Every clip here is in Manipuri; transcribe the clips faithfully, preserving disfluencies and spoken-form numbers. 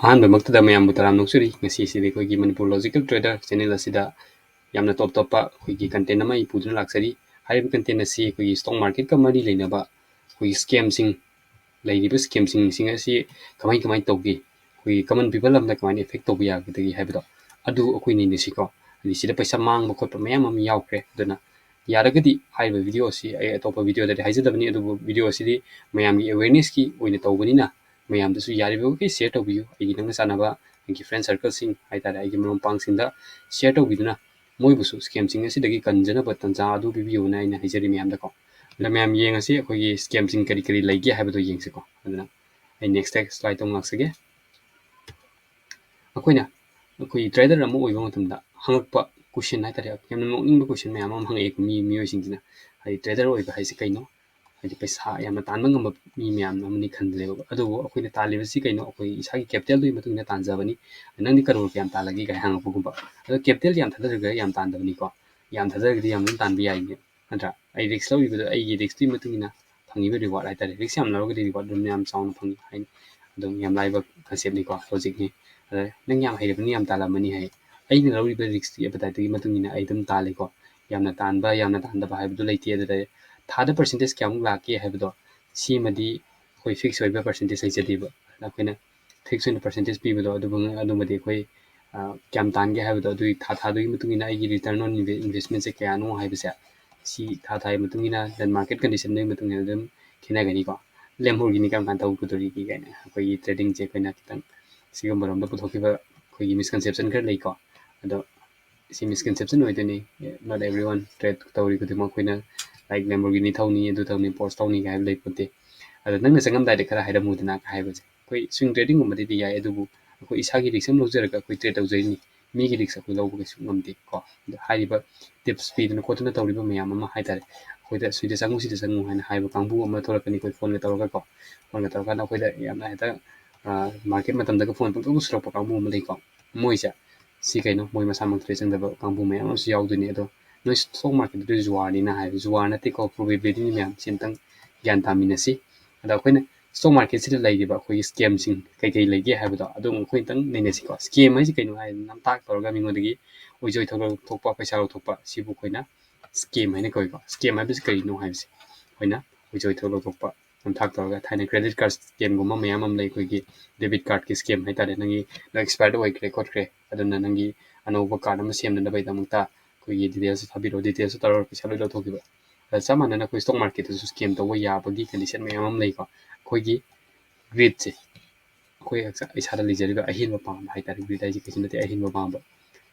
ꯑꯍꯥꯟꯕꯃꯛꯇꯗ ꯃꯌꯥꯝꯕꯨ ꯇꯔꯥꯝꯅ ꯑꯣꯛꯆꯔꯤ꯫ ꯉꯁꯤꯁꯤꯗꯤ ꯑꯩꯈꯣꯏꯒꯤ ꯃꯅꯤꯄꯨꯔ ꯂꯣꯖꯤꯀꯦꯜ ꯇ꯭ꯔꯦꯗꯔ ꯆꯦꯅꯦꯜ ꯑꯁꯤꯗ ꯌꯥꯝꯅ ꯇꯣꯞ ꯇꯣꯞꯄ ꯑꯩꯈꯣꯏꯒꯤ ꯀꯟꯇꯦꯟ ꯑꯃ ꯑꯩ ꯄꯨꯗꯨꯅ ꯂꯥꯛꯆꯔꯤ꯫ ꯍꯥꯏꯔꯤꯕ ꯀꯟꯇꯦꯟ ꯑꯁꯤ ꯑꯩꯈꯣꯏꯒꯤ ꯁ꯭ꯇꯣꯛ ꯃꯥꯔꯀꯦꯠꯀ ꯃꯔꯤ ꯂꯩꯅꯕ ꯑꯩꯈꯣꯏꯒꯤ ꯁ꯭ꯀꯦꯝꯁꯤꯡ, ꯂꯩꯔꯤꯕ ꯁ꯭ꯀꯦꯝꯁꯤꯡꯁꯤꯡ ꯑꯁꯤ ꯀꯃꯥꯏ ꯀꯃꯥꯏꯅ ꯇꯧꯒꯦ, ꯑꯩꯈꯣꯏꯒꯤ ꯀꯃꯟ ꯄꯤꯄꯜ ꯑꯃꯗ ꯀꯃꯥꯏꯅ ꯏꯐꯦꯛ ꯇꯧꯕ ꯌꯥꯒꯗꯒꯦ ꯍꯥꯏꯕꯗꯣ ꯑꯗꯨ ꯑꯩꯈꯣꯏ ꯅꯩꯅꯁꯤꯀꯣ꯫ ꯍꯥꯏꯗꯤ ꯁꯤꯗ ꯄꯩꯁꯥ ꯃꯥꯡꯕ ꯈꯣꯠꯄ ꯃꯌꯥꯝ ꯑꯃ ꯌꯥꯎꯈ꯭ꯔꯦ꯫ ꯑꯗꯨꯅ ꯌꯥꯔꯒꯗꯤ ꯍꯥꯏꯔꯤꯕ ꯚꯤꯗꯤꯑꯣ ꯑꯁꯤ ꯑꯩ ꯑꯇꯣꯞꯄ ꯚꯤꯗꯤꯑꯣꯗꯗꯤ ꯍꯥꯏꯖꯗꯕꯅꯤ, ꯑꯗꯨꯕꯨ ꯚꯤꯗꯤꯑꯣ ꯑꯁꯤꯗꯤ ꯃꯌꯥꯝꯒꯤ ꯑꯦꯋꯦꯔꯅꯦꯁꯀꯤ ꯑꯣꯏꯅ ꯇꯧꯕꯅꯤꯅ ꯃꯌꯥꯝꯗꯁꯨ ꯌꯥꯔꯤꯕꯃꯈꯩ ꯁꯤꯌꯔ ꯇꯧꯕꯤꯌꯨ꯫ ꯑꯩꯒꯤ ꯅꯪꯅ ꯆꯥꯟꯅꯕ ꯑꯩꯒꯤ ꯐ꯭ꯔꯦꯟ ꯁꯔꯀꯜꯁꯤꯡ ꯍꯥꯏꯇꯥꯔꯦ, ꯑꯩꯒꯤ ꯃꯔꯨꯞ ꯃꯄꯥꯡꯁꯤꯡꯗ ꯁꯤꯌꯔ ꯇꯧꯕꯤꯗꯨꯅ ꯃꯣꯏꯕꯨꯁꯨ ꯁ꯭ꯀꯦꯝꯁꯤꯡ ꯑꯁꯤꯗꯒꯤ ꯀꯟꯖꯅꯕ ꯇꯥꯟꯖꯥ ꯑꯗꯨ ꯄꯤꯕꯤꯌꯨꯅ ꯑꯩꯅ ꯍꯥꯏꯖꯔꯤ ꯃꯌꯥꯝꯗꯀꯣ꯫ ꯑꯗ ꯃꯌꯥꯝ ꯌꯦꯡꯉꯁꯤ ꯑꯩꯈꯣꯏꯒꯤ ꯁ꯭ꯀꯦꯝꯁꯤꯡ ꯀꯔꯤ ꯀꯔꯤ ꯂꯩꯒꯦ ꯍꯥꯏꯕꯗꯣ ꯌꯦꯡꯁꯤꯀꯣ꯫ ꯑꯗꯨꯅ ꯑꯩ ꯅꯦꯛꯁꯇ ꯁ꯭ꯂꯥꯏꯗ ꯑꯃꯨꯛ ꯂꯥꯛꯆꯒꯦ꯫ ꯑꯩꯈꯣꯏꯅ ꯑꯩꯈꯣꯏ ꯇ꯭ꯔꯦꯗꯔ ꯑꯃ ꯑꯣꯏꯕ ꯃꯇꯝꯗ ꯍꯪꯉꯛꯄ ꯀꯣꯏꯁꯟ ꯍꯥꯏꯇꯥꯔꯦ, ꯌꯥꯝꯅ ꯅꯣꯛꯅꯤꯡꯕ ꯀꯣꯏꯁꯟ ꯃꯌꯥꯝ ꯑꯃ ꯍꯪꯉꯛꯑꯦ ꯃꯤ, ꯃꯤꯑꯣꯏꯁꯤꯡꯁꯤꯅ꯫ ꯍꯥꯏꯗꯤ ꯇ꯭ꯔꯦꯗꯔ ꯑꯣꯏꯕ ꯍꯥꯏꯁꯦ ꯀꯩꯅꯣ? ꯍꯥꯏꯗꯤ ꯄꯩꯁꯥ ꯌꯥꯝꯅ ꯇꯥꯟꯕ ꯉꯝꯕ ꯃꯤ ꯃꯌꯥꯝ ꯑꯃꯅꯤ ꯈꯟꯗ꯭ꯔꯦꯕ꯫ ꯑꯗꯨꯕꯨ ꯑꯩꯈꯣꯏꯅ ꯇꯥꯜꯂꯤꯕꯁꯤ ꯀꯩꯅꯣ? ꯑꯩꯈꯣꯏ ꯏꯁꯥꯒꯤ ꯀꯦꯄꯤꯇꯦꯜꯗꯨꯒꯤ ꯃꯇꯨꯡ ꯏꯟꯅ ꯇꯥꯟꯖꯕꯅꯤ꯫ ꯅꯪꯗꯤ ꯀꯔꯣꯔ ꯀꯌꯥꯝ ꯇꯥꯜꯂꯒꯦ ꯀꯥꯏꯅ ꯍꯪꯉꯛꯄꯒꯨꯝꯕ꯫ ꯑꯗꯣ ꯀꯦꯄꯤꯇꯦꯜ ꯌꯥꯝ ꯊꯥꯗꯔꯒ ꯌꯥꯝ ꯇꯥꯟꯗꯕꯅꯤꯀꯣ꯫ ꯌꯥꯝ ꯊꯥꯗꯔꯒꯗꯤ ꯌꯥꯝ ꯑꯗꯨꯝ ꯇꯥꯟꯕ ꯌꯥꯏꯅꯦ, ꯅꯠꯇ꯭ꯔꯥ? ꯑꯩ ꯔꯤꯛꯁ ꯂꯧꯔꯤꯕꯗꯣ ꯑꯩꯒꯤ ꯔꯤꯛꯁꯇꯨꯒꯤ ꯃꯇꯨꯡ ꯏꯟꯅ ꯐꯪꯉꯤꯕ ꯔꯤꯋꯥꯔꯗ ꯍꯥꯏꯇꯥꯔꯦ꯫ ꯔꯤꯛꯁ ꯌꯥꯝ ꯂꯧꯔꯒꯗꯤ ꯔꯤꯋꯥꯔꯗ ꯑꯗꯨꯝ ꯌꯥꯝ ꯆꯥꯎꯅ ꯐꯪꯉꯤ ꯍꯥꯏꯅ ꯑꯗꯨꯝ ꯌꯥꯝ ꯂꯥꯏꯕ ꯀꯟꯁꯦꯞꯅꯤꯀꯣ, ꯂꯣꯖꯤꯛꯅꯤ꯫ ꯑꯗ ꯅꯪ ꯌꯥꯝ ꯍꯩꯔꯕꯅꯤ, ꯌꯥꯝ ꯇꯥꯜꯂꯝꯃꯅꯤ ꯍꯥꯏ꯫ ꯑꯩꯅ ꯂꯧꯔꯤꯕ ꯔꯤꯛꯁꯀꯤ ꯑꯦꯄꯦꯇꯥꯏꯠꯇꯨꯒꯤ ꯃꯇꯨꯡ ꯏꯟꯅ ꯑꯩ ꯑꯗꯨꯝ ꯇꯥꯜꯂꯤꯀꯣ꯫ ꯌꯥꯝꯅ ꯇꯥꯟꯕ, ꯌꯥꯝꯅ ꯇꯥꯟꯗꯕ ꯍꯥꯏꯕꯗꯨ ꯂꯩꯇꯦ꯫ ꯑꯗꯨꯗ ꯊꯥꯗ ꯄꯔꯁꯦꯟꯇꯦꯖ ꯀꯌꯥꯃꯨꯛ ꯂꯥꯛꯀꯦ ꯍꯥꯏꯕꯗꯣ, ꯁꯤꯃꯗꯤ ꯑꯩꯈꯣꯏ ꯐꯤꯛꯁ ꯑꯣꯏꯕ ꯄꯔꯁꯦꯟꯇꯦꯖ ꯂꯩꯖꯗꯦꯕ꯫ ꯑꯩꯈꯣꯏꯅ ꯐꯤꯛꯁ ꯑꯣꯏꯅ ꯄꯔꯁꯦꯟꯇꯦꯖ ꯄꯤꯕꯗꯣ ꯑꯗꯨꯕꯨ, ꯑꯗꯨꯃꯗꯤ ꯑꯩꯈꯣꯏ, ꯑ, ꯀꯌꯥꯝ ꯇꯥꯟꯒꯦ ꯍꯥꯏꯕꯗꯣ, ꯑꯗꯨꯒꯤ ꯊꯥ ꯊꯥꯗꯨꯒꯤ ꯃꯇꯨꯡ ꯏꯟꯅ ꯑꯩꯒꯤ ꯔꯤꯇꯔꯟ ꯑꯣꯟ ꯏꯟꯚꯦ-, ꯏꯟꯚꯦꯁꯃꯦꯟꯁꯦ ꯀꯌꯥꯅꯣ ꯍꯥꯏꯕꯁꯦ, ꯁꯤ ꯊꯥ ꯊꯥꯒꯤ ꯃꯇꯨꯡ ꯏꯟꯅ, then ꯃꯥꯔꯀꯦꯠ ꯀꯟꯗꯤꯁꯟꯗꯨꯒꯤ ꯃꯇꯨꯡ ꯏꯟꯅ ꯑꯗꯨꯝ ꯈꯦꯠꯅꯒꯅꯤꯀꯣ꯫ ꯂꯦꯝꯍꯧꯔꯤꯅꯤ ꯀꯔꯝ ꯀꯥꯟꯗ ꯊꯕꯛ ꯄꯨꯊꯣꯔꯤꯒꯦ ꯀꯥꯏꯅ ꯑꯩꯈꯣꯏꯒꯤ ꯇ꯭ꯔꯦꯗꯤꯡꯁꯦ ꯑꯩꯈꯣꯏꯅ ꯈꯤꯇꯪ ꯁꯤꯒꯨꯝꯕꯔꯣꯝꯗ ꯄꯨꯊꯣꯛꯈꯤꯕ ꯑꯩꯈꯣꯏꯒꯤ ꯃꯤꯁꯀꯟꯁꯦꯞꯁꯟ ꯈꯔ ꯂꯩꯀꯣ꯫ ꯑꯗꯣ ꯁꯤ ꯃꯤꯁꯀꯟꯁꯦꯞꯁꯟ ꯑꯣꯏꯗꯣꯏꯅꯤ꯫ Not everyone trade ꯇꯧꯔꯤ ꯈꯨꯗꯤꯡꯃꯛ ꯑꯩꯈꯣꯏꯅ, like, ꯂꯦꯝꯕꯣꯔꯒꯤꯅꯤ ꯊꯧꯅꯤ, ꯑꯗꯨ ꯊꯧꯅꯤ, ꯄꯣꯔꯁ ꯊꯧꯅꯤ ꯀꯥꯏ ꯍꯥꯏꯕ ꯂꯩꯄꯣꯟꯇꯦ꯫ ꯑꯗꯣ ꯅꯪꯅ ꯆꯪꯉꯝꯗꯥꯏꯗ ꯈꯔ ꯍꯥꯏꯔꯝꯃꯨꯗꯅ ꯀꯥꯏ ꯍꯥꯏꯕꯁꯦ꯫ ꯑꯩꯈꯣꯏ ꯁ꯭ꯋꯤꯡ ꯇ꯭ꯔꯦꯗꯤꯡꯒꯨꯝꯕꯗꯗꯤ ꯌꯥꯏ, ꯑꯗꯨꯕꯨ ꯑꯩꯈꯣꯏ ꯏꯁꯥꯒꯤ ꯔꯤꯛꯁ ꯑꯃ ꯂꯧꯖꯔꯒ ꯑꯩꯈꯣꯏ ꯇ꯭ꯔꯦꯗ ꯇꯧꯖꯔꯤꯅꯤ, ꯃꯤꯒꯤ ꯔꯤꯛꯁ ꯑꯩꯈꯣꯏ ꯂꯧꯕ ꯀꯩꯁꯨ ꯉꯝꯗꯦ ꯀꯣ꯫ ꯑꯗꯣ ꯍꯥꯏꯔꯤꯕ ꯇꯤꯞꯁ ꯄꯤꯗꯅ ꯈꯣꯠꯇꯅ ꯇꯧꯔꯤꯕ ꯃꯌꯥꯝ ꯑꯃ ꯍꯥꯏꯇꯥꯔꯦ, ꯑꯩꯈꯣꯏꯗ ꯁꯤꯗ ꯆꯪꯉꯨ, ꯁꯤꯗ ꯆꯪꯉꯨ ꯍꯥꯏꯅ ꯍꯥꯏꯕ ꯀꯥꯡꯕꯨ ꯑꯃ ꯊꯣꯛꯂꯛꯀꯅꯤ ꯑꯩꯈꯣꯏ ꯐꯣꯟꯒ ꯇꯧꯔꯒ ꯀꯣ꯫ ꯐꯣꯟꯒ ꯇꯧꯔꯀꯥꯟꯗ ꯑꯩꯈꯣꯏꯗ ꯌꯥꯝꯅ ꯍꯦꯛꯇ, ꯑ, ꯃꯥꯔꯀꯦꯠ ꯃꯇꯝꯗꯒ ꯐꯣꯟ ꯄꯪꯇꯧ ꯇꯧꯁꯤꯜꯂꯛꯄ ꯀꯥꯡꯕꯨ ꯑꯃ ꯂꯩꯀꯣ꯫ ꯃꯣꯏꯁꯦ ꯁꯤ ꯀꯩꯅꯣ, ꯃꯣꯏ ꯃꯁꯥꯃꯛ ꯇ꯭ꯔꯦꯗ ꯆꯪꯗꯕ ꯀꯥꯡꯕꯨ ꯃꯌꯥꯝ ꯑꯃꯁꯨ ꯌꯥꯎꯗꯣꯏꯅꯤ꯫ ꯑꯗꯣ ꯅꯣꯏ ꯁ꯭ꯇꯣꯛ ꯃꯥꯔꯀꯦꯠꯇꯨꯗꯤ ꯖꯨꯋꯥꯔꯅꯤꯅ ꯍꯥꯏ, ꯖꯨꯋꯥꯔ ꯅꯠꯇꯦꯀꯣ, ꯄ꯭ꯔꯣꯕꯦꯕꯤꯂꯤꯇꯤꯅꯤ ꯃꯌꯥꯝ, ꯁꯤ ꯑꯝꯇꯪ ꯒ꯭ꯌꯥꯟ ꯇꯥꯃꯤꯟꯅꯁꯤ꯫ ꯑꯗ ꯑꯩꯈꯣꯏꯅ ꯁ꯭ꯇꯣꯛ ꯃꯥꯔꯀꯦꯠꯁꯤꯗ ꯂꯩꯔꯤꯕ ꯑꯩꯈꯣꯏꯒꯤ ꯁ꯭ꯀꯦꯝꯁꯤꯡ ꯀꯩꯀꯩ ꯂꯩꯒꯦ ꯍꯥꯏꯕꯗꯣ ꯑꯗꯨꯝ ꯑꯩꯈꯣꯏ ꯑꯃꯨꯛꯇꯪ ꯅꯩꯅꯁꯤꯀꯣ꯫ ꯁ꯭ꯀꯦꯝ ꯍꯥꯏꯁꯤ ꯀꯩꯅꯣ ꯍꯥꯏ ꯅꯝꯊꯥꯛ ꯇꯧꯔꯒ ꯃꯤꯉꯣꯟꯗꯒꯤ ꯑꯣꯏꯖꯣꯏ ꯊꯣꯛꯂꯛꯄ, ꯄꯩꯁꯥ ꯂꯧꯊꯣꯛꯄ, ꯁꯤꯕꯨ ꯑꯩꯈꯣꯏꯅ ꯁ꯭ꯀꯦꯝ ꯍꯥꯏꯅ ꯀꯧꯏꯀꯣ꯫ ꯁ꯭ꯀꯦꯝ ꯍꯥꯏꯕꯁꯤ ꯀꯔꯤꯅꯣ ꯍꯥꯏꯕꯁꯦ ꯑꯩꯈꯣꯏꯅ ꯑꯣꯏꯖꯣꯏ ꯊꯣꯛꯂꯛꯄ, ꯅꯝꯊꯥꯛ ꯇꯧꯔꯒ ꯊꯥꯏꯅ ꯀ꯭ꯔꯦꯗꯤꯠ ꯀꯥꯔꯗ ꯁ꯭ꯀꯦꯝꯒꯨꯝꯕ ꯃꯌꯥꯝ ꯑꯃ ꯂꯩ꯫ ꯑꯩꯈꯣꯏꯒꯤ ꯗꯦꯕꯤꯠ ꯀꯥꯔꯗꯀꯤ ꯁ꯭ꯀꯦꯝ ꯍꯥꯏꯇꯥꯔꯦ, ꯅꯪꯒꯤ ꯑꯦꯛꯁꯄꯥꯌꯔ ꯑꯣꯏꯈ꯭ꯔꯦ ꯈꯣꯠꯈ꯭ꯔꯦ, ꯑꯗꯨꯅ ꯅꯪꯒꯤ ꯑꯅꯧꯕ ꯀꯥꯔꯗ ꯑꯃ ꯁꯦꯝꯅꯅꯕꯒꯤꯗꯃꯛꯇ ꯑꯩꯈꯣꯏꯒꯤ ꯗꯤꯇꯦꯜꯁ ꯊꯥꯕꯤꯔꯛꯑꯣ, ꯗꯤꯇꯦꯜꯁ ꯇꯧꯔꯒ ꯄꯩꯁꯥ ꯂꯣꯏ ꯂꯧꯊꯣꯛꯈꯤꯕ꯫ ꯑꯗ ꯆꯞ ꯃꯥꯟꯅꯅ ꯑꯩꯈꯣꯏ ꯁ꯭ꯇꯣꯛ ꯃꯥꯔꯀꯦꯠꯇꯁꯨ ꯁ꯭ꯀꯦꯝ ꯇꯧꯕ ꯌꯥꯕꯒꯤ ꯀꯟꯗꯤꯁꯟ ꯃꯌꯥꯝ ꯑꯃ ꯂꯩꯀꯣ꯫ ꯑꯩꯈꯣꯏꯒꯤ ꯒ꯭ꯔꯤꯠꯁꯦ, ꯑꯩꯈꯣꯏ ꯍꯛꯆꯥꯡ ꯏꯁꯥꯗ ꯂꯩꯖꯔꯤꯕ ꯑꯍꯦꯟꯕ ꯄꯥꯝꯕ ꯍꯥꯏꯇꯥꯔꯦ, ꯒ꯭ꯔꯤꯠ ꯍꯥꯏꯁꯦ ꯀꯩꯁꯨ ꯅꯠꯇꯦ, ꯑꯍꯦꯟꯕ ꯄꯥꯝꯕ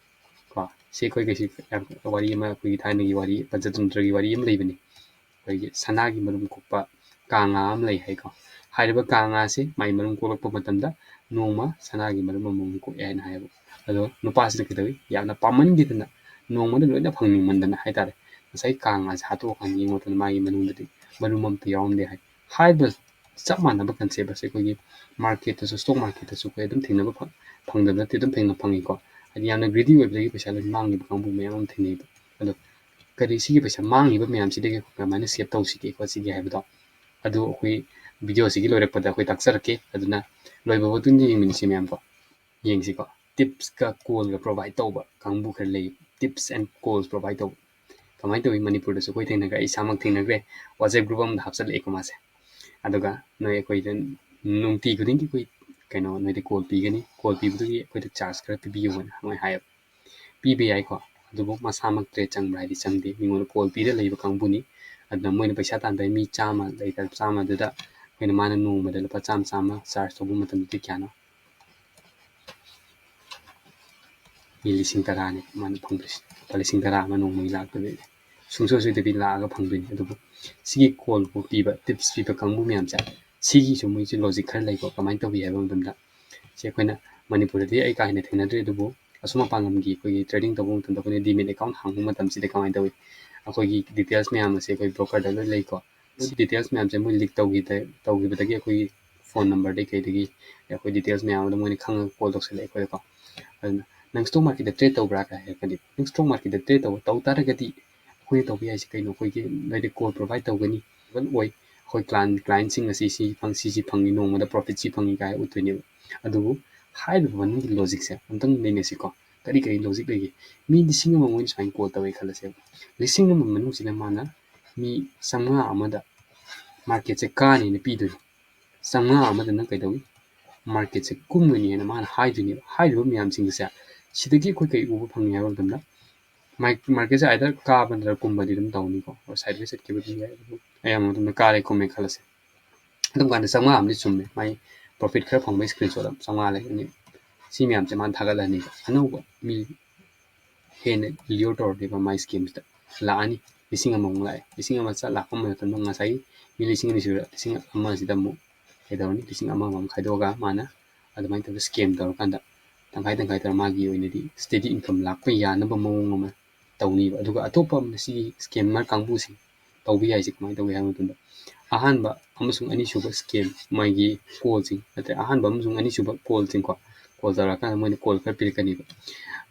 ꯀꯣ꯫ ꯁꯤ ꯑꯩꯈꯣꯏ ꯀꯩꯁꯨ ꯌꯥꯝ ꯋꯥꯔꯤ ꯑꯃ, ꯑꯩꯈꯣꯏꯒꯤ ꯊꯥꯏꯅꯒꯤ ꯋꯥꯔꯤ, ꯄꯟꯆꯇꯟꯇ꯭ꯔꯒꯤ ꯋꯥꯔꯤ ꯑꯃ ꯂꯩꯕꯅꯤ꯫ ꯑꯩꯈꯣꯏꯒꯤ ꯁꯅꯥꯒꯤ ꯃꯔꯨꯝ ꯀꯣꯛꯄ ꯀꯥꯡꯉꯥ ꯑꯃ ꯂꯩ ꯍꯥꯏꯀꯣ꯫ ꯍꯥꯏꯔꯤꯕ ꯀꯥꯡꯉꯥꯁꯤ ꯃꯥꯏ ꯃꯔꯨꯝ ꯀꯣꯛꯂꯛꯄ ꯃꯇꯝꯗ ꯅꯣꯡꯃ ꯁꯅꯥꯒꯤ ꯃꯔꯨꯝ ꯑꯃꯃꯝ ꯀꯣꯛꯑꯦ ꯍꯥꯏꯅ ꯍꯥꯏꯌꯦꯕ꯫ ꯑꯗꯣ ꯅꯨꯄꯥꯁꯤꯅ ꯀꯩꯗꯧꯏ? ꯌꯥꯝꯅ ꯄꯥꯝꯃꯟꯈꯤꯗꯅ, ꯅꯣꯡꯃꯗ ꯂꯣꯏꯅ ꯐꯪꯅꯤꯡꯃꯟꯗꯅ ꯍꯥꯏꯇꯥꯔꯦ, ꯉꯁꯥꯏ ꯀꯥꯡꯉꯥꯁꯦ ꯍꯥꯠꯇꯣꯛꯑꯀꯥꯟꯗ ꯌꯦꯡꯕ ꯃꯇꯝꯗ ꯃꯥꯒꯤ ꯃꯅꯨꯡꯗꯗꯤ ꯃꯔꯨꯝ ꯑꯝꯇ ꯌꯥꯎꯔꯝꯗꯦ ꯍꯥꯏ꯫ ꯍꯥꯏꯔꯤꯕ ꯆꯞ ꯃꯥꯟꯅꯕ ꯀꯟꯁꯦꯞ ꯑꯁꯦ ꯑꯩꯈꯣꯏꯒꯤ ꯃꯥꯔꯀꯦꯠꯇꯁꯨ, ꯁ꯭ꯇꯣꯛ ꯃꯥꯔꯀꯦꯠꯇꯁꯨ ꯑꯩꯈꯣꯏ ꯑꯗꯨꯝ ꯊꯦꯡꯅꯕ ꯐꯪ-, ꯐꯪꯗꯕ ꯅꯠꯇꯦ, ꯑꯗꯨꯝ ꯊꯦꯡꯅ ꯐꯪꯉꯤꯀꯣ꯫ ꯍꯥꯏꯗꯤ ꯌꯥꯝꯅ ꯒ꯭ꯔꯤꯗꯤ ꯑꯣꯏꯕꯗꯒꯤ ꯄꯩꯁꯥ ꯂꯣꯏ ꯃꯥꯡꯈꯤꯕ ꯀꯥꯡꯕꯨ ꯃꯌꯥꯝ ꯑꯃ ꯊꯦꯡꯅꯩꯕ꯫ ꯑꯗꯣ ꯀꯔꯤ, ꯁꯤꯒꯤ ꯄꯩꯁꯥ ꯃꯥꯡꯉꯤꯕ ꯃꯌꯥꯝꯁꯤꯗꯒꯤ ꯀꯃꯥꯏꯅ ꯁꯦꯞ ꯇꯧꯁꯤꯒꯦ ꯈꯣꯠꯁꯤꯒꯦ ꯍꯥꯏꯕꯗꯣ, ꯑꯗꯨ ꯑꯩꯈꯣꯏ ꯚꯤꯗꯤꯑꯣꯁꯤꯒꯤ ꯂꯣꯏꯔꯛꯄꯗ ꯑꯩꯈꯣꯏ ꯇꯥꯛꯆꯔꯛꯀꯦ꯫ ꯑꯗꯨꯅ ꯂꯣꯏꯕ ꯐꯥꯎ ꯑꯗꯨꯝ ꯌꯦꯡꯃꯤꯟꯅꯁꯤ ꯃꯌꯥꯝꯀꯣ꯫ ꯌꯦꯡꯁꯤꯀꯣ꯫ ꯇꯤꯞꯁꯀ ꯀꯣꯜꯒ ꯄ꯭ꯔꯣꯚꯥꯏꯠ ꯇꯧꯕ ꯀꯥꯡꯕꯨ ꯈꯔ ꯂꯩ꯫ Tips and calls provide ꯇꯧꯕ꯫ ꯀꯃꯥꯏꯅ ꯇꯧꯏ? ꯃꯅꯤꯄꯨꯔꯗꯁꯨ ꯑꯩꯈꯣꯏ ꯊꯦꯡꯅꯈ꯭ꯔꯦ, ꯑꯩ ꯏꯁꯥꯃꯛ ꯊꯦꯡꯅꯈ꯭ꯔꯦ꯫ WhatsApp group ꯑꯃꯗ ꯍꯥꯞꯆꯜꯂꯛꯑꯦꯀꯣ ꯃꯥꯁꯦ꯫ ꯑꯗꯨꯒ ꯅꯣꯏ ꯑꯩꯈꯣꯏꯗ ꯅꯨꯡꯇꯤ ꯈꯨꯗꯤꯡꯒꯤ ꯑꯩꯈꯣꯏ ꯀꯩꯅꯣ ꯅꯣꯏꯗ ꯀꯣꯜ ꯄꯤꯒꯅꯤ, ꯀꯣꯜ ꯄꯤꯕꯗꯨꯒꯤ ꯑꯩꯈꯣꯏꯗ ꯆꯥꯔꯖ ꯈꯔ ꯄꯤꯕꯤꯌꯨ ꯍꯥꯏꯅ ꯃꯣꯏ ꯍꯥꯏꯌꯦꯕ꯫ ꯄꯤꯕ ꯌꯥꯏꯀꯣ, ꯑꯗꯨꯕꯨ ꯃꯁꯥꯃꯛ ꯇ꯭ꯔꯦꯠ ꯆꯪꯕ꯭ꯔꯥ ꯍꯥꯏꯗꯤ ꯆꯪꯗꯦ꯫ ꯃꯤꯉꯣꯟꯗ ꯀꯣꯜ ꯄꯤꯔ ꯂꯩꯕ ꯀꯥꯡꯕꯨꯅꯤ꯫ ꯑꯗꯨꯅ ꯃꯣꯏꯅ ꯄꯩꯁꯥ ꯇꯥꯟꯕ ꯃꯤ ꯆꯥꯝꯃ ꯂꯩꯇꯥꯔꯦ, ꯆꯥꯝꯃꯗꯨꯗ ꯑꯩꯈꯣꯏꯅ ꯃꯥꯅ ꯅꯣꯡꯃꯗ ꯂꯨꯄꯥ ꯆꯥꯝꯃ, ꯆꯥꯝꯃ ꯆꯥꯔꯖ ꯇꯧꯕ ꯃꯇꯝꯗꯗꯤ ꯀꯌꯥꯅꯣ? ꯃꯤ ꯂꯤꯁꯤꯡ ꯇꯔꯥꯅꯤ ꯃꯥꯅ ꯐꯪꯗꯣꯏꯁꯦ꯫ ꯂꯨꯄꯥ ꯂꯤꯁꯤꯡ ꯇꯔꯥ ꯑꯃ ꯅꯣꯡꯃꯒꯤ ꯂꯥꯛꯇꯣꯏꯅꯦ, ꯁꯨꯡꯁꯣꯏ ꯁꯣꯏꯗꯕꯤ ꯂꯥꯛꯑꯒ ꯐꯪꯗꯣꯏꯅꯤ꯫ ꯑꯗꯨꯕꯨ ꯁꯤꯒꯤ ꯀꯣꯜꯕꯨ ꯄꯤꯕ, ꯇꯤꯞꯁ ꯄꯤꯕ ꯀꯥꯡꯕꯨ ꯃꯌꯥꯝꯁꯦ, ꯁꯤꯒꯤꯁꯨ ꯃꯣꯏꯁꯦ ꯂꯣꯖꯤꯛ ꯈꯔ ꯂꯩꯀꯣ꯫ ꯀꯃꯥꯏꯅ ꯇꯧꯏ ꯍꯥꯏꯕ ꯃꯇꯝꯗ, ꯁꯤ ꯑꯩꯈꯣꯏꯅ ꯃꯅꯤꯄꯨꯔꯗꯗꯤ ꯑꯩ ꯀꯥ ꯍꯦꯟꯅ ꯊꯦꯡꯅꯗ꯭ꯔꯤ, ꯑꯗꯨꯕꯨ ꯑꯁꯣꯝ ꯃꯄꯥꯟ ꯂꯝꯒꯤ ꯑꯩꯈꯣꯏꯒꯤ ꯇ꯭ꯔꯦꯗꯤꯡ ꯇꯧꯕ ꯃꯇꯝꯗ ꯑꯩꯈꯣꯏꯅ ꯗꯤꯃꯦꯠ ꯑꯦꯀꯥꯎꯟ ꯍꯥꯡꯕ ꯃꯇꯝꯁꯤꯗ ꯀꯃꯥꯏꯅ ꯇꯧꯏ? ꯑꯩꯈꯣꯏꯒꯤ ꯗꯤꯇꯦꯜꯁ ꯃꯌꯥꯝ ꯑꯁꯦ ꯑꯩꯈꯣꯏ ꯕ꯭ꯔꯣꯀꯔꯗ ꯂꯣꯏ ꯂꯩꯀꯣ꯫ ꯗꯤꯇꯦꯜꯁ ꯃꯌꯥꯝꯁꯦ ꯃꯣꯏ ꯂꯤꯛ ꯇꯧꯈꯤꯕꯗ, ꯇꯧꯈꯤꯕꯗꯒꯤ ꯑꯩꯈꯣꯏꯒꯤ ꯐꯣꯟ ꯅꯝꯕꯔꯗꯒꯤ ꯀꯩꯗꯒꯤ ꯑꯩꯈꯣꯏ ꯗꯤꯇꯦꯜꯁ ꯃꯌꯥꯝ ꯑꯗꯨꯝ ꯃꯣꯏꯅ ꯈꯪꯉꯒ ꯀꯣꯜ ꯇꯧꯁꯜꯂꯛꯑꯦ ꯑꯩꯈꯣꯏꯗꯀꯣ꯫ ꯑꯗꯨꯅ "ꯅꯪ ꯁ꯭ꯇꯣꯛ ꯃꯥꯔꯀꯦꯠꯇ ꯇ꯭ꯔꯦꯠ ꯇꯧꯕ꯭ꯔꯥ?" ꯀꯥꯏ ꯍꯥꯏꯔꯛꯀꯅꯤ꯫ ꯅꯪ ꯁ꯭ꯇꯣꯛ ꯃꯥꯔꯀꯦꯠꯇ ꯇ꯭ꯔꯦꯠ ꯇꯧꯕ, ꯇꯧ ꯇꯥꯔꯒꯗꯤ ꯑꯩꯈꯣꯏꯅ ꯇꯧꯕ ꯌꯥꯏꯁꯦ ꯀꯩꯅꯣ? ꯑꯩꯈꯣꯏꯒꯤ ꯅꯣꯏꯗ ꯀꯣꯜ ꯄ꯭ꯔꯣꯚꯥꯏꯠ ꯇꯧꯒꯅꯤ, ꯑꯣꯏ, ꯑꯩꯈꯣꯏ client clientꯁꯤꯡ ꯑꯁꯤ ꯁꯤ ꯐꯪ ꯁꯤꯁꯤ ꯐꯪꯉꯤ, ꯅꯣꯡꯃꯗ profit ꯁꯤ ꯐꯪꯉꯤ ꯀꯥꯏ ꯎꯠꯇꯣꯏꯅꯦꯕ꯫ ꯑꯗꯨꯕꯨ ꯍꯥꯏꯔꯤꯕ ꯃꯅꯨꯡꯒꯤ logicꯁꯦ ꯑꯝꯇꯪ ꯅꯩꯅꯁꯤꯀꯣ꯫ ꯀꯔꯤ ꯀꯔꯤ logic ꯂꯩꯒꯦ? ꯃꯤ ꯂꯤꯁꯤꯡ ꯑꯃ ꯃꯣꯏꯅ ꯁꯨꯃꯥꯏꯅ call ꯇꯧꯋꯦ ꯈꯜꯂꯁꯦꯕ꯫ ꯂꯤꯁꯤꯡ ꯑꯃ ꯃꯅꯨꯡꯁꯤꯗ ꯃꯥꯅ ꯃꯤ ꯆꯥꯝꯃꯉꯥ ꯑꯃꯗ marketꯁꯦ ꯀꯥꯅꯤꯅ ꯄꯤꯗꯣꯏꯅꯤ꯫ ꯆꯥꯝꯃꯉꯥ ꯑꯃꯗꯅ ꯀꯩꯗꯧꯏ? Marketꯁꯦ ꯀꯨꯝꯒꯅꯤ ꯍꯥꯏꯅ ꯃꯥꯅ ꯍꯥꯏꯗꯣꯏꯅꯦꯕ꯫ ꯍꯥꯏꯔꯤꯕ ꯃꯌꯥꯝꯁꯤꯡꯁꯦ ꯁꯤꯗꯒꯤ ꯑꯩꯈꯣꯏ ꯀꯩ ꯎꯕ ꯐꯪꯉꯤ ꯍꯥꯏꯕ ꯃꯇꯝꯗ, ꯃꯥꯏ marketꯁꯦ either ꯀꯥꯕ ꯅꯠꯇ꯭ꯔꯒ ꯀꯨꯝꯕꯗꯤ ꯑꯗꯨꯝ ꯇꯧꯅꯤꯀꯣ, sideways ꯆꯠꯈꯤꯕ ꯑꯗꯨꯝ ꯌꯥꯏ꯫ ꯑꯗꯨꯕꯨ ꯑꯌꯥꯝꯕ ꯃꯇꯝꯗ ꯀꯥꯔꯦ ꯈꯨꯝꯃꯦ ꯈꯜꯂꯁꯦ꯫ ꯑꯗꯨꯝ ꯀꯥꯟꯗ ꯆꯥꯝꯃꯉꯥ ꯑꯃꯗꯤ ꯆꯨꯝꯃꯦ, ꯃꯥꯏ profit ꯈꯔ ꯐꯪꯕꯒꯤ screenshot ꯑꯃ ꯆꯥꯝꯃꯉꯥ ꯂꯩꯒꯅꯤ꯫ ꯁꯤ ꯃꯌꯥꯝꯁꯦ ꯃꯥꯅ ꯊꯥꯒꯠꯂꯅꯤꯕ꯫ ꯑꯅꯧꯕ ꯃꯤ ꯍꯦꯟꯅ lure ꯇꯧꯔꯅꯦꯕ ꯃꯥꯏ scamꯁꯤꯗ꯫ ꯂꯥꯛꯑꯅꯤ, ꯂꯤꯁꯤꯡ ꯑꯃꯃꯨꯛ ꯂꯥꯛꯑꯦ꯫ ꯂꯤꯁꯤꯡ ꯑꯃ ꯆꯠ ꯂꯥꯛꯄ ꯃꯇꯝꯗ ꯉꯁꯥꯏꯒꯤ ꯃꯤ ꯂꯤꯁꯤꯡ ꯑꯅꯤ ꯁꯨꯔꯦ, ꯂꯤꯁꯤꯡ ꯑꯃꯁꯤꯗ ꯑꯃꯨꯛ ꯀꯩꯗꯧꯔꯅꯤ? ꯂꯤꯁꯤꯡ ꯑꯃꯃꯝ ꯈꯥꯏꯗꯣꯛꯑꯒ ꯃꯥꯅ ꯑꯗꯨꯃꯥꯏꯅ ꯇꯧꯔꯒ scam ꯇꯧꯔꯀꯥꯟꯗ ꯇꯪꯈꯥꯏ ꯇꯪꯈꯥꯏ ꯇꯧꯔ ꯃꯥꯒꯤ ꯑꯣꯏꯅꯗꯤ steady income ꯂꯥꯛꯄ ꯌꯥꯅꯕ ꯃꯑꯣꯡ ꯑꯃ ꯇꯧꯅꯤꯕ꯫ ꯑꯗꯨꯒ ꯑꯇꯣꯞꯄ ꯑꯃꯅ ꯁꯤꯒꯤ scammer ꯀꯥꯡꯕꯨꯁꯤꯡ ꯇꯧꯕ ꯌꯥꯏꯁꯦ ꯀꯃꯥꯏꯅ ꯇꯧꯒꯦ ꯍꯥꯏꯕ ꯃꯇꯝꯗ, ꯑꯍꯥꯟꯕ ꯑꯃꯁꯨꯡ ꯑꯅꯤꯁꯨꯕ scam, ꯃꯥꯒꯤ callꯁꯤꯡ, ꯅꯠꯇ꯭ꯔꯒ ꯑꯍꯥꯟꯕ ꯑꯃꯁꯨꯡ ꯑꯅꯤꯁꯨꯕ callꯁꯤꯡꯀꯣ, call ꯇꯧꯔꯛꯑꯀꯥꯟꯗ ꯃꯣꯏꯅ call ꯈꯔ ꯄꯤꯔꯛꯀꯅꯤꯕ꯫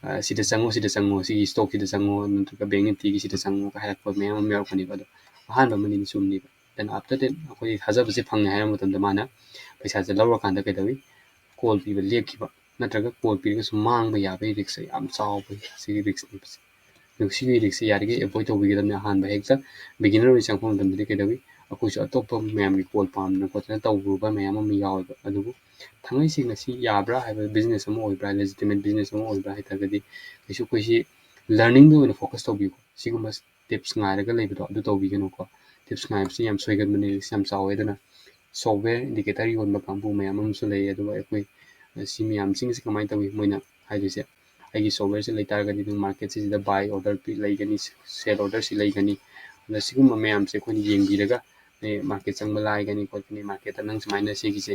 ꯑ, "ꯁꯤꯗ ꯆꯪꯉꯣ, ꯁꯤꯗ ꯆꯪꯉꯣ, ꯁꯤꯒꯤ stockꯁꯤꯗ ꯆꯪꯉꯣ, ꯅꯠꯇ꯭ꯔꯒ Bank Niftyꯒꯤ ꯁꯤꯗ ꯆꯪꯉꯣ" ꯀ ꯍꯥꯏꯔꯛꯄ ꯃꯌꯥꯝ ꯑꯃ ꯌꯥꯎꯔꯛꯀꯅꯤꯕ꯫ ꯑꯗꯣ ꯑꯍꯥꯟꯕ ꯑꯃꯅꯤ ꯆꯨꯝꯅꯤꯕ꯫ Then after that ꯑꯩꯈꯣꯏ ꯊꯥꯖꯕꯁꯦ ꯐꯪꯉꯦ ꯍꯥꯏꯔ ꯃꯇꯝꯗ ꯃꯥꯅ ꯄꯩꯁꯥꯁꯦ ꯂꯧꯔꯀꯥꯟꯗ ꯀꯩꯗꯧꯏ? Call ꯄꯤꯕ ꯂꯦꯞꯈꯤꯕ, ꯅꯠꯇ꯭ꯔꯒ call ꯄꯤꯔꯒꯁꯨ ꯃꯥꯡꯕ ꯌꯥꯕꯒꯤ riskꯁꯦ ꯌꯥꯝ ꯆꯥꯎꯕ, ꯁꯤꯒꯤ riskꯅꯦꯕ꯫ ꯑꯗꯨ ꯁꯤꯒꯤ riskꯁꯦ ꯌꯥꯔꯤꯈꯩ avoid ꯇꯧꯕꯤꯒꯗꯕꯅꯤ꯫ ꯑꯍꯥꯟꯕ ꯍꯦꯛꯇ beginner ꯑꯣꯏꯅ ꯆꯪꯉꯛꯄ ꯃꯇꯝꯗꯗꯤ ꯀꯩꯗꯧꯏ? ꯑꯩꯈꯣꯏꯁꯨ ꯑꯇꯣꯞꯄ ꯃꯌꯥꯝꯒꯤ call ꯄꯥꯝꯗꯅ ꯈꯣꯠꯇꯅ ꯇꯧꯔꯨꯕ ꯃꯌꯥꯝ ꯑꯃ ꯌꯥꯎꯋꯦꯕ꯫ ꯑꯗꯨꯕꯨ ꯊꯥꯡꯉꯩ ꯁꯦꯡꯅ ꯁꯤ ꯌꯥꯕ꯭ꯔꯥ ꯍꯥꯏꯕ business ꯑꯃ ꯑꯣꯏꯕ꯭ꯔꯥ, legitimate business ꯑꯃ ꯑꯣꯏꯕ꯭ꯔꯥ ꯍꯥꯏ ꯇꯥꯔꯒꯗꯤ ꯀꯩꯁꯨ ꯑꯩꯈꯣꯏꯁꯤ learningꯗ ꯑꯣꯏꯅ focus ꯇꯧꯕꯤꯌꯨ꯫ ꯁꯤꯒꯨꯝꯕ tips ꯉꯥꯏꯔꯒ ꯂꯩꯕꯗꯣ ꯑꯗꯨ ꯇꯧꯕꯤꯒꯅꯨꯀꯣ꯫ Tips ꯉꯥꯏꯕꯁꯤ ꯌꯥꯝ ꯁꯣꯏꯒꯟꯕꯅꯦ, risk ꯌꯥꯝ ꯆꯥꯎꯋꯦ꯫ ꯑꯗꯨꯅ software indicator ꯌꯣꯟꯕ ꯀꯥꯡꯕꯨ ꯃꯌꯥꯝ ꯑꯃꯁꯨ ꯂꯩ꯫ ꯑꯗꯨꯒ ꯑꯩꯈꯣꯏ ꯁꯤ ꯃꯌꯥꯝꯁꯤꯡꯁꯤ ꯀꯃꯥꯏꯅ ꯇꯧꯏ? ꯃꯣꯏꯅ ꯍꯥꯏꯗꯣꯏꯁꯦ, "ꯑꯩꯒꯤ softwareꯁꯤ ꯂꯩꯇꯥꯔꯒꯗꯤ ꯑꯗꯨꯝ marketꯁꯤꯗ buy order ꯄꯤ-, ꯂꯩꯒꯅꯤ, sell orderꯁꯤ ꯂꯩꯒꯅꯤ"꯫ ꯑꯗ ꯁꯤꯒꯨꯝꯕ ꯃꯌꯥꯝꯁꯦ ꯑꯩꯈꯣꯏꯅ ꯌꯦꯡꯕꯤꯔꯒ, "ꯑꯦ, market ꯆꯪꯕ ꯂꯥꯏꯒꯅꯤ ꯈꯣꯠꯀꯅꯤ, marketꯇ ꯅꯪ ꯁꯨꯃꯥꯏꯅ ꯁꯤꯒꯤꯁꯦ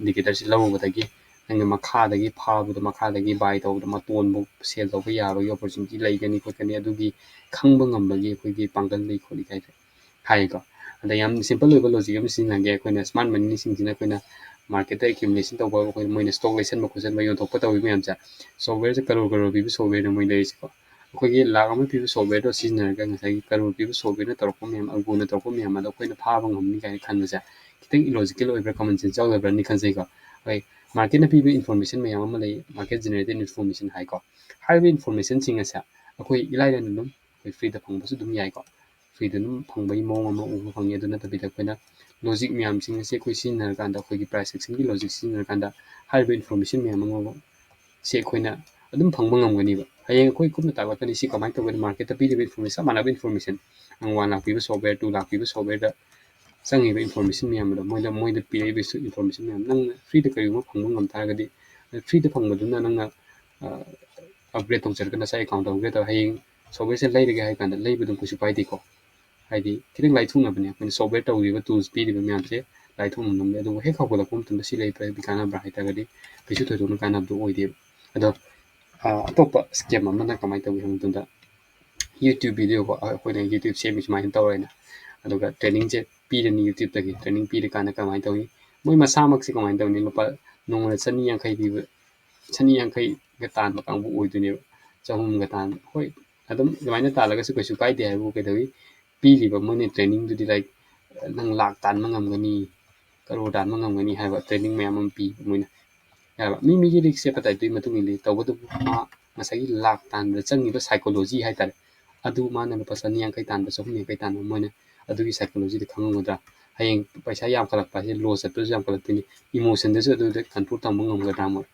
indicatorꯁꯤ ꯂꯧꯔꯨꯕꯗꯒꯤ ꯅꯪꯅ ꯃꯈꯥꯗꯒꯤ ꯐꯥꯕꯗ, ꯃꯈꯥꯗꯒꯤ buy ꯇꯧꯕꯗ, ꯃꯇꯣꯟꯕꯨꯛ sell ꯇꯧꯕ ꯌꯥꯕꯒꯤ opportunity ꯂꯩꯒꯅꯤ ꯈꯣꯠꯀꯅꯤ", ꯑꯗꯨꯒꯤ ꯈꯪꯕ ꯉꯝꯕꯒꯤ ꯑꯩꯈꯣꯏꯒꯤ ꯄꯥꯡꯒꯜ ꯂꯩ ꯈꯣꯠꯂꯤ ꯀꯥꯏꯁꯦ ꯍꯥꯏꯌꯦꯀꯣ꯫ ꯑꯗ ꯌꯥꯝ simple ꯑꯣꯏꯕ logic ꯑꯃ ꯁꯤꯖꯤꯟꯅꯒꯦ꯫ ꯑꯩꯈꯣꯏꯅ smart moneyꯁꯤꯡꯁꯤꯅ ꯑꯩꯈꯣꯏꯅ marketꯇ accumulation ꯇꯧꯕ, ꯑꯩꯈꯣꯏ ꯃꯣꯏꯅ stock ꯂꯩꯁꯟꯕ ꯈꯣꯠꯆꯟꯕ, ꯌꯣꯟꯊꯣꯛꯄ ꯇꯧꯔꯤ ꯃꯌꯥꯝꯁꯦ, softwareꯁꯦ crore crore ꯄꯤꯕ softwareꯅ ꯃꯣꯏ ꯂꯩꯔꯤꯁꯦꯀꯣ꯫ ꯑꯩꯈꯣꯏꯒꯤ ꯂꯥꯛ ꯑꯃ ꯄꯤꯕ softwareꯗꯣ ꯁꯤꯖꯤꯟꯅꯔꯒ ꯉꯁꯥꯏꯒꯤ ꯀꯔꯣꯔ ꯄꯤꯕ softwareꯅ ꯇꯧꯔꯛꯄ ꯃꯌꯥꯝ, ꯑꯪꯒꯨꯔꯅ ꯇꯧꯔꯛꯄ ꯃꯌꯥꯝ ꯑꯗꯣ ꯑꯩꯈꯣꯏꯅ ꯐꯥꯕ ꯉꯝꯅꯤ ꯀꯥꯏꯅ ꯈꯟꯕꯁꯦ ꯈꯤꯇꯪ illogical ꯑꯣꯏꯕ꯭ꯔꯥ, common sense ꯌꯥꯎꯗꯕ꯭ꯔꯥꯅꯤ ꯈꯟꯖꯩꯀꯣ꯫ ꯑꯩꯈꯣꯏ marketꯅ ꯄꯤꯕ information ꯃꯌꯥꯝ ꯑꯃ ꯂꯩ, market generated information ꯍꯥꯏꯀꯣ꯫ ꯍꯥꯏꯔꯤꯕ informationꯁꯤꯡ ꯑꯁꯦ ꯑꯩꯈꯣꯏ ꯏꯂꯥꯏ ꯂꯥꯏꯅ ꯑꯗꯨꯝ ꯑꯩꯈꯣꯏ freeꯗ ꯐꯪꯕꯁꯨ ꯑꯗꯨꯝ ꯌꯥꯏꯀꯣ꯫ Freeꯗ ꯑꯗꯨꯝ ꯐꯪꯕꯒꯤ ꯃꯑꯣꯡ ꯑꯃ ꯎꯕ ꯐꯪꯉꯤ꯫ ꯑꯗꯨ ꯅꯠꯇꯕꯤꯗ ꯑꯩꯈꯣꯏꯅ logic ꯃꯌꯥꯝꯁꯤꯡ ꯑꯁꯦ ꯑꯩꯈꯣꯏ ꯁꯤꯖꯤꯟꯅꯔꯀꯥꯟꯗ, ꯑꯩꯈꯣꯏꯒꯤ price actionꯒꯤ logicꯁꯤ ꯁꯤꯖꯤꯟꯅꯔꯀꯥꯟꯗ ꯍꯥꯏꯔꯤꯕ information ꯃꯌꯥꯝ ꯑꯃ ꯁꯦ ꯑꯩꯈꯣꯏꯅ ꯑꯗꯨꯝ ꯐꯪꯕ ꯉꯝꯒꯅꯤꯕ꯫ ꯍꯌꯦꯡ ꯑꯩꯈꯣꯏ ꯀꯨꯞꯅ ꯇꯥꯛꯂꯛꯀꯅꯤ ꯁꯤ ꯀꯃꯥꯏꯅ ꯇꯧꯒꯅꯤ꯫ Marketꯇ ꯄꯤꯔꯤꯕ information, ꯆꯞ ꯃꯥꯟꯅꯕ information, ꯅꯪ one ꯂꯥꯛ ꯄꯤꯕ software, two ꯂꯥꯛ ꯄꯤꯕ softwareꯗ ꯆꯪꯉꯤꯕ information ꯃꯌꯥꯝ ꯑꯗꯣ, ꯃꯣꯏꯗ, ꯃꯣꯏꯗ ꯄꯤꯔꯛꯏꯕ information ꯃꯌꯥꯝ ꯅꯪꯅ freeꯗ ꯀꯔꯤꯒꯨꯝꯕ ꯐꯪꯕ ꯉꯝ ꯇꯥꯔꯒꯗꯤ, freeꯗ ꯐꯪꯕꯗꯨꯅ ꯅꯪꯅ, ꯑ, upgrade ꯇꯧꯖꯔꯒ ꯅꯁꯥ accountꯇ upgrade ꯇꯧꯔ ꯍꯌꯦꯡ softwareꯁꯦ ꯂꯩꯔꯒꯦ ꯍꯥꯏ ꯀꯥꯟꯗ ꯂꯩꯕ ꯑꯗꯨꯝ ꯀꯩꯁꯨ ꯀꯥꯏꯗꯦꯀꯣ꯫ ꯍꯥꯏꯗꯤ ꯈꯤꯇꯪ ꯂꯥꯏꯊꯣꯛꯅꯕꯅꯦ ꯑꯩꯈꯣꯏꯅ software ꯇꯧꯔꯤꯕ tools ꯄꯤꯔꯤꯕ ꯃꯌꯥꯝꯁꯦ ꯂꯥꯏꯊꯣꯛꯅꯕꯅꯦ꯫ ꯑꯗꯨꯕꯨ ꯍꯦꯛ ꯍꯧꯒꯠꯂꯛꯄ ꯃꯇꯝꯗ ꯁꯤ ꯂꯩꯕ꯭ꯔꯥ ꯍꯥꯏꯕꯗꯤ ꯀꯥꯟꯅꯕ꯭ꯔꯥ ꯍꯥꯏ ꯇꯥꯔꯒꯗꯤ ꯀꯩꯁꯨ ꯊꯣꯏꯗꯣꯛꯅ ꯀꯥꯟꯅꯕꯗꯣ ꯑꯣꯏꯗꯦꯕ꯫ ꯑꯗꯣ, ꯑ, ꯑꯇꯣꯞꯄ scam ꯑꯃꯅ ꯀꯃꯥꯏꯅ ꯇꯧꯒꯦ ꯍꯥꯏꯕ ꯃꯇꯝꯗ YouTube video ꯀꯣ, ꯑꯩꯈꯣꯏꯅ YouTube ꯁꯦꯝꯃꯤ ꯁꯨꯃꯥꯏꯅ ꯇꯧꯔꯦꯅ, ꯑꯗꯨꯒ trainingꯁꯦ ꯄꯤꯔꯅꯤ YouTubeꯇꯒꯤ꯫ Training ꯄꯤꯔꯀꯥꯟꯗ ꯀꯃꯥꯏꯅ ꯇꯧꯅꯤ? ꯃꯣꯏ ꯃꯁꯥꯃꯛꯁꯦ ꯀꯃꯥꯏꯅ ꯇꯧꯅꯤ? ꯂꯨꯄꯥ ꯅꯣꯡꯃꯗ ꯆꯅꯤ ꯌꯥꯡꯈꯩ ꯄꯤꯕ, ꯆꯅꯤ ꯌꯥꯡꯈꯩꯒ ꯇꯥꯟꯕ ꯀꯥꯡꯕꯨ ꯑꯣꯏꯗꯣꯏꯅꯦꯕ, ꯆꯍꯨꯝꯒ ꯇꯥꯟꯕ꯫ ꯍꯣꯏ, ꯑꯗꯨꯝ ꯑꯗꯨꯃꯥꯏꯅ ꯇꯥꯜꯂꯒꯁꯨ ꯀꯩꯁꯨ ꯀꯥꯏꯗꯦ ꯍꯥꯏꯕꯕꯨ ꯀꯩꯗꯧꯋꯤ? ꯄꯤꯔꯤꯕ ꯃꯣꯏꯅ trainingꯗꯨꯗꯤ, like, ꯅꯪ ꯂꯥꯛ ꯇꯥꯟꯕ ꯉꯝꯒꯅꯤ, ꯀꯔꯣꯔ ꯇꯥꯟꯕ ꯉꯝꯒꯅꯤ ꯍꯥꯏꯕ training ꯃꯌꯥꯝ ꯑꯃ ꯄꯤ ꯃꯣꯏꯅ꯫ ꯌꯥꯕ꯫ ꯃꯤ ꯃꯤꯒꯤ risk appetiteꯇꯨꯒꯤ ꯃꯇꯨꯡ ꯏꯜꯂꯤ꯫ ꯇꯧꯕꯇꯕꯨ ꯃꯥ ꯉꯁꯥꯏꯒꯤ ꯂꯥꯛ ꯇꯥꯟꯕꯗ ꯆꯪꯉꯤꯕ psychology ꯍꯥꯏꯇꯥꯔꯦ, ꯑꯗꯨ ꯃꯥꯅ ꯂꯨꯄꯥ ꯆꯅꯤ ꯌꯥꯡꯈꯩ ꯇꯥꯟꯕ, ꯆꯍꯨꯝ ꯌꯥꯡꯈꯩ ꯇꯥꯟꯕ, ꯃꯣꯏꯅ ꯑꯗꯨꯒꯤ psychologyꯗ ꯈꯪꯉꯝꯒꯗ꯭ꯔꯥ? ꯍꯌꯦꯡ ꯄꯩꯁꯥ ꯌꯥꯝꯈꯠꯂꯛꯄ ꯍꯥꯏꯁꯦ loss ꯆꯠꯄꯁꯨ ꯌꯥꯝꯈꯠꯂꯛꯇꯣꯏꯅꯤ, emotionꯗꯁꯨ ꯑꯗꯨꯗ control ꯇꯧꯕ ꯉꯝꯒꯗ꯭ꯔꯥ? ꯃꯣꯏ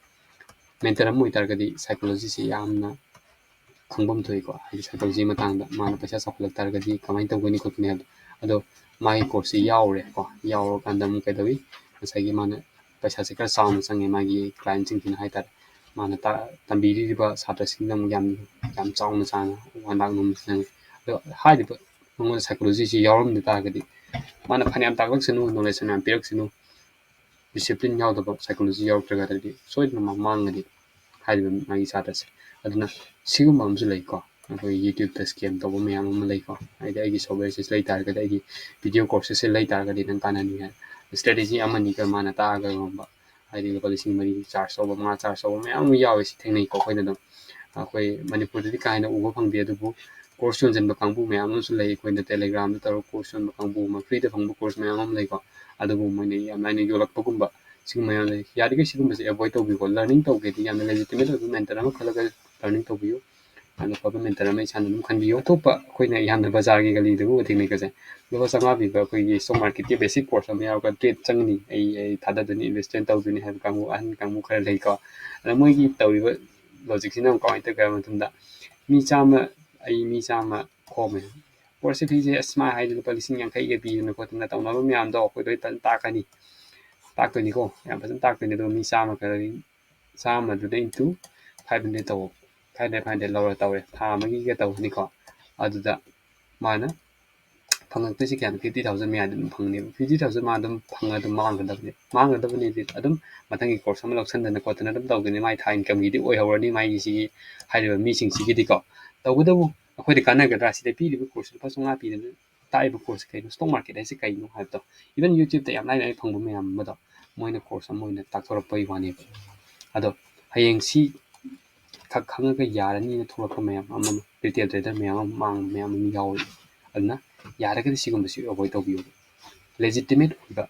mentor ꯑꯃ ꯑꯣꯏꯇꯥꯔꯒꯗꯤ psychologyꯁꯦ ꯌꯥꯝꯅ ꯈꯪꯐꯝ ꯊꯣꯛꯏꯀꯣ, ꯍꯥꯏꯗꯤ psychology ꯃꯇꯥꯡꯗ ꯃꯥꯅ ꯄꯩꯁꯥ ꯆꯥꯎꯈꯠꯂꯛ ꯇꯥꯔꯒꯗꯤ ꯀꯃꯥꯏꯅ ꯇꯧꯒꯅꯤ ꯈꯣꯠꯀꯅꯤ ꯍꯥꯏꯕꯗꯣ꯫ ꯑꯗꯣ ꯃꯥꯒꯤ courseꯁꯦ ꯌꯥꯎꯔꯦꯀꯣ, ꯌꯥꯎꯔꯀꯥꯟꯗ ꯑꯃꯨꯛ ꯀꯩꯗꯧꯏ, ꯉꯁꯥꯏꯒꯤ ꯃꯥꯅ ꯄꯩꯁꯥꯁꯦ ꯈꯔ ꯆꯥꯎꯅ ꯆꯪꯉꯦ ꯃꯥꯒꯤ clientꯁꯤꯡꯁꯤꯅ ꯍꯥꯏꯇꯥꯔꯦ꯫ ꯃꯥꯅ ꯇꯥ-, ꯇꯝꯕꯤꯔꯤꯕ ꯁꯥꯇ꯭ꯔꯁꯤꯡꯅ ꯑꯃꯨꯛ ꯌꯥꯝ, ꯌꯥꯝ ꯆꯥꯎꯅ ꯆꯥꯎꯅ one lakh ꯅꯣꯡꯃ ꯆꯪꯉꯦ꯫ ꯑꯗꯣ ꯍꯥꯏꯔꯤꯕ ꯃꯉꯣꯟꯗ psychologyꯁꯤ ꯌꯥꯎꯔꯝꯗ ꯇꯥꯔꯒꯗꯤ ꯃꯥꯅ ꯐꯅꯌꯥꯝ ꯇꯥꯛꯂꯛꯁꯅꯨ, knowledge ꯐꯅꯌꯥꯝ ꯄꯤꯔꯛꯁꯅꯨ, discipline ꯌꯥꯎꯗꯕ, psychology ꯌꯥꯎꯗ꯭ꯔꯒꯗꯤ ꯁꯣꯏꯗꯅ ꯃꯥ ꯃꯥꯡꯒꯅꯤ ꯍꯥꯏꯔꯤꯕ ꯃꯥꯒꯤ ꯁꯥꯇ꯭ꯔꯁꯦ꯫ ꯑꯗꯨꯅ ꯁꯤꯒꯨꯝꯕ ꯑꯃꯁꯨ ꯂꯩꯀꯣ, ꯑꯩꯈꯣꯏ YouTubeꯇ scam ꯇꯧꯕ ꯃꯌꯥꯝ ꯑꯃ ꯂꯩꯀꯣ꯫ ꯍꯥꯏꯗꯤ ꯑꯩꯒꯤ softwareꯁꯦ ꯂꯩ ꯇꯥꯔꯒꯗꯤ, ꯑꯩꯒꯤ video courseꯁꯦ ꯂꯩ ꯇꯥꯔꯒꯗꯤ ꯅꯪ ꯀꯥꯟꯅꯅꯤ ꯍꯥꯏ strategy ꯑꯃꯅꯤꯒ ꯃꯥꯅ ꯇꯥꯛꯑꯒ ꯌꯣꯟꯕ, ꯍꯥꯏꯗꯤ ꯂꯨꯄꯥ ꯂꯤꯁꯤꯡ ꯃꯔꯤ charge ꯇꯧꯕ, ꯃꯉꯥ charge ꯇꯧꯕ ꯃꯌꯥꯝ ꯑꯃ ꯌꯥꯎꯋꯦ, ꯁꯤ ꯊꯦꯡꯅꯩꯀꯣ ꯑꯩꯈꯣꯏꯅ ꯑꯗꯨꯝ꯫ ꯑꯩꯈꯣꯏ ꯃꯅꯤꯄꯨꯔꯗꯗꯤ ꯀꯥ ꯍꯦꯟꯅ ꯎꯕ ꯐꯪꯗꯦ, ꯑꯗꯨꯕꯨ course ꯌꯣꯟꯁꯤꯟꯕ ꯀꯥꯡꯕꯨ ꯃꯌꯥꯝ ꯑꯃꯁꯨ ꯂꯩ꯫ ꯑꯩꯈꯣꯏꯅ Telegram-ꯗ ꯇꯧꯔꯒ course ꯌꯣꯟꯕ ꯀꯥꯡꯕꯨ ꯑꯃ, free-ꯗ ꯐꯪꯕ course ꯃꯌꯥꯝ ꯑꯃ ꯂꯩꯀꯣ꯫ ꯑꯗꯨꯕꯨ ꯃꯣꯏꯅ ꯌꯥꯝ ꯂꯥꯏꯅ ꯌꯣꯜꯂꯛꯄꯒꯨꯝꯕ, ꯁꯤꯒꯨꯝꯕ ꯌꯥꯝ ꯂꯩ꯫ ꯌꯥꯔꯤꯈꯩ ꯁꯤꯒꯨꯝꯕꯁꯦ avoid ꯇꯧꯕꯤꯌꯨꯀꯣ꯫ Learning ꯇꯧꯒꯦꯗꯤ ꯌꯥꯝꯅ legitimate ꯑꯣꯏꯕ mentor ꯑꯃ ꯈꯜꯂꯒ learning ꯇꯧꯕꯤꯌꯨ꯫ ꯌꯥꯝꯅ ꯐꯕ mentor ꯑꯃ ꯏꯁꯥꯅ ꯑꯗꯨꯝ ꯈꯟꯕꯤꯌꯨ꯫ ꯑꯇꯣꯞꯄ ꯑꯩꯈꯣꯏꯅ ꯌꯥꯝꯅ ꯕꯖꯥꯔꯒꯤ ꯒꯂꯤꯗꯒꯨꯝꯕ ꯊꯦꯡꯅꯩꯀꯣꯁꯦ꯫ ꯂꯨꯄꯥ ꯆꯥꯝꯃꯉꯥ ꯄꯤꯕ ꯑꯩꯈꯣꯏꯒꯤ stock market-ꯀꯤ basic course ꯑꯃ ꯌꯥꯎꯔꯒ trade ꯆꯪꯒꯅꯤ, ꯑꯩ, ꯑꯩ ꯊꯥꯗꯗꯣꯏꯅꯤ, investment ꯇꯧꯗꯣꯏꯅꯤ ꯍꯥꯏꯕ ꯀꯥꯡꯕꯨ, ꯑꯍꯟ ꯀꯥꯡꯕꯨ ꯈꯔ ꯂꯩꯀꯣ꯫ ꯑꯗ ꯃꯣꯏꯒꯤ ꯇꯧꯔꯤꯕ logic-ꯁꯤꯅ ꯑꯃꯨꯛ ꯀꯃꯥꯏꯅ ꯇꯧꯒꯦ ꯍꯥꯏꯕ ꯃꯇꯝꯗ, ꯃꯤ ꯆꯥꯝꯃ, ꯑꯩ ꯃꯤ ꯆꯥꯝꯃ ꯈꯣꯝꯃꯦ꯫ Course fee-ꯁꯦ ꯑꯁ ꯃꯥ ꯍꯥꯏꯗꯤ ꯂꯨꯄꯥ ꯂꯤꯁꯤꯡ ꯌꯥꯡꯈꯩꯒ ꯄꯤꯗꯅ ꯈꯣꯠꯇꯅ ꯇꯧꯅꯕ ꯃꯌꯥꯝꯗꯣ ꯑꯩꯈꯣꯏ ꯂꯣꯏ ꯐꯖꯅ ꯇꯥꯛꯀꯅꯤ, ꯇꯥꯛꯇꯣꯏꯅꯤꯀꯣ, ꯌꯥꯝ ꯐꯖꯅ ꯇꯥꯛꯇꯣꯏꯅꯤ꯫ ꯑꯗꯨꯒ ꯃꯤ ꯆꯥꯝꯃ ꯈꯔ, ꯆꯥꯝꯃꯗꯨꯗ into five hundred ꯇꯧ, five hundred, five hundred ꯂꯧꯔ ꯇꯧꯔꯦ, ꯊꯥ ꯑꯃꯒꯤꯒ ꯇꯧꯕꯅꯤꯀꯣ꯫ ꯑꯗꯨꯗ ꯃꯥꯅ ꯐꯪꯉꯛꯇꯣꯏꯁꯦ ꯀꯌꯥꯅꯣ? Fifty thousand ꯃꯌꯥꯗꯤ ꯑꯗꯨꯝ ꯐꯪꯅꯦꯕ꯫ Fifty thousand ꯃꯥ ꯑꯗꯨꯝ ꯐꯪꯉ ꯑꯗꯨꯝ ꯃꯥꯡꯒꯗꯕꯅꯦ꯫ ꯃꯥꯡꯒꯗꯕꯅꯦꯗꯤ ꯑꯗꯨꯝ ꯃꯊꯪꯒꯤ course ꯑꯃ ꯂꯧꯁꯟꯗꯅ ꯈꯣꯠꯇꯅ ꯑꯗꯨꯝ ꯇꯧꯗꯣꯏꯅꯦ꯫ ꯃꯥꯏ ꯊꯥ income-ꯒꯤꯗꯤ ꯑꯣꯏꯍꯧꯔꯅꯤ, ꯃꯥꯒꯤ ꯁꯤꯒꯤ ꯍꯥꯏꯔꯤꯕ ꯃꯤꯁꯤꯡꯁꯤꯒꯤꯗꯤꯀꯣ꯫ ꯇꯧꯕꯇꯕꯨ ꯑꯩꯈꯣꯏꯗ ꯀꯥꯟꯅꯒꯗ꯭ꯔꯥ? ꯁꯤꯗ ꯄꯤꯔꯤꯕ course ꯂꯨꯄꯥ ꯆꯥꯝꯃꯉꯥ ꯄꯤꯗꯅ ꯇꯥꯛꯏꯕ course ꯀꯩꯅꯣ, stock market ꯍꯥꯏꯁꯦ ꯀꯩꯅꯣ ꯍꯥꯏꯕꯗꯣ, even YouTube-ꯇ ꯌꯥꯝ ꯂꯥꯏ ꯂꯥꯏꯅ ꯐꯪꯕ ꯃꯌꯥꯝ ꯑꯃꯗꯣ ꯃꯣꯏꯅ course ꯑꯃ ꯑꯣꯏꯅ ꯇꯥꯛꯊꯣꯔꯛꯄꯒꯤ ꯋꯥꯅꯦꯕ꯫ ꯑꯗꯣ ꯍꯌꯦꯡ ꯁꯤ ꯈꯛ ꯈꯪꯉꯒ ꯌꯥꯔꯅꯤꯅ ꯊꯣꯛꯂꯛꯄ ꯃꯌꯥꯝ ꯑꯃ, retail trader ꯃꯌꯥꯝ ꯑꯃ ꯃꯥꯡꯕ ꯃꯌꯥꯝ ꯑꯃ ꯌꯥꯎꯔꯤ꯫ ꯑꯗꯨꯅ ꯌꯥꯔꯒꯗꯤ ꯁꯤꯒꯨꯝꯕꯁꯤ avoid ꯇꯧꯕꯤꯌꯨ꯫ Legitimate ꯑꯣꯏꯕ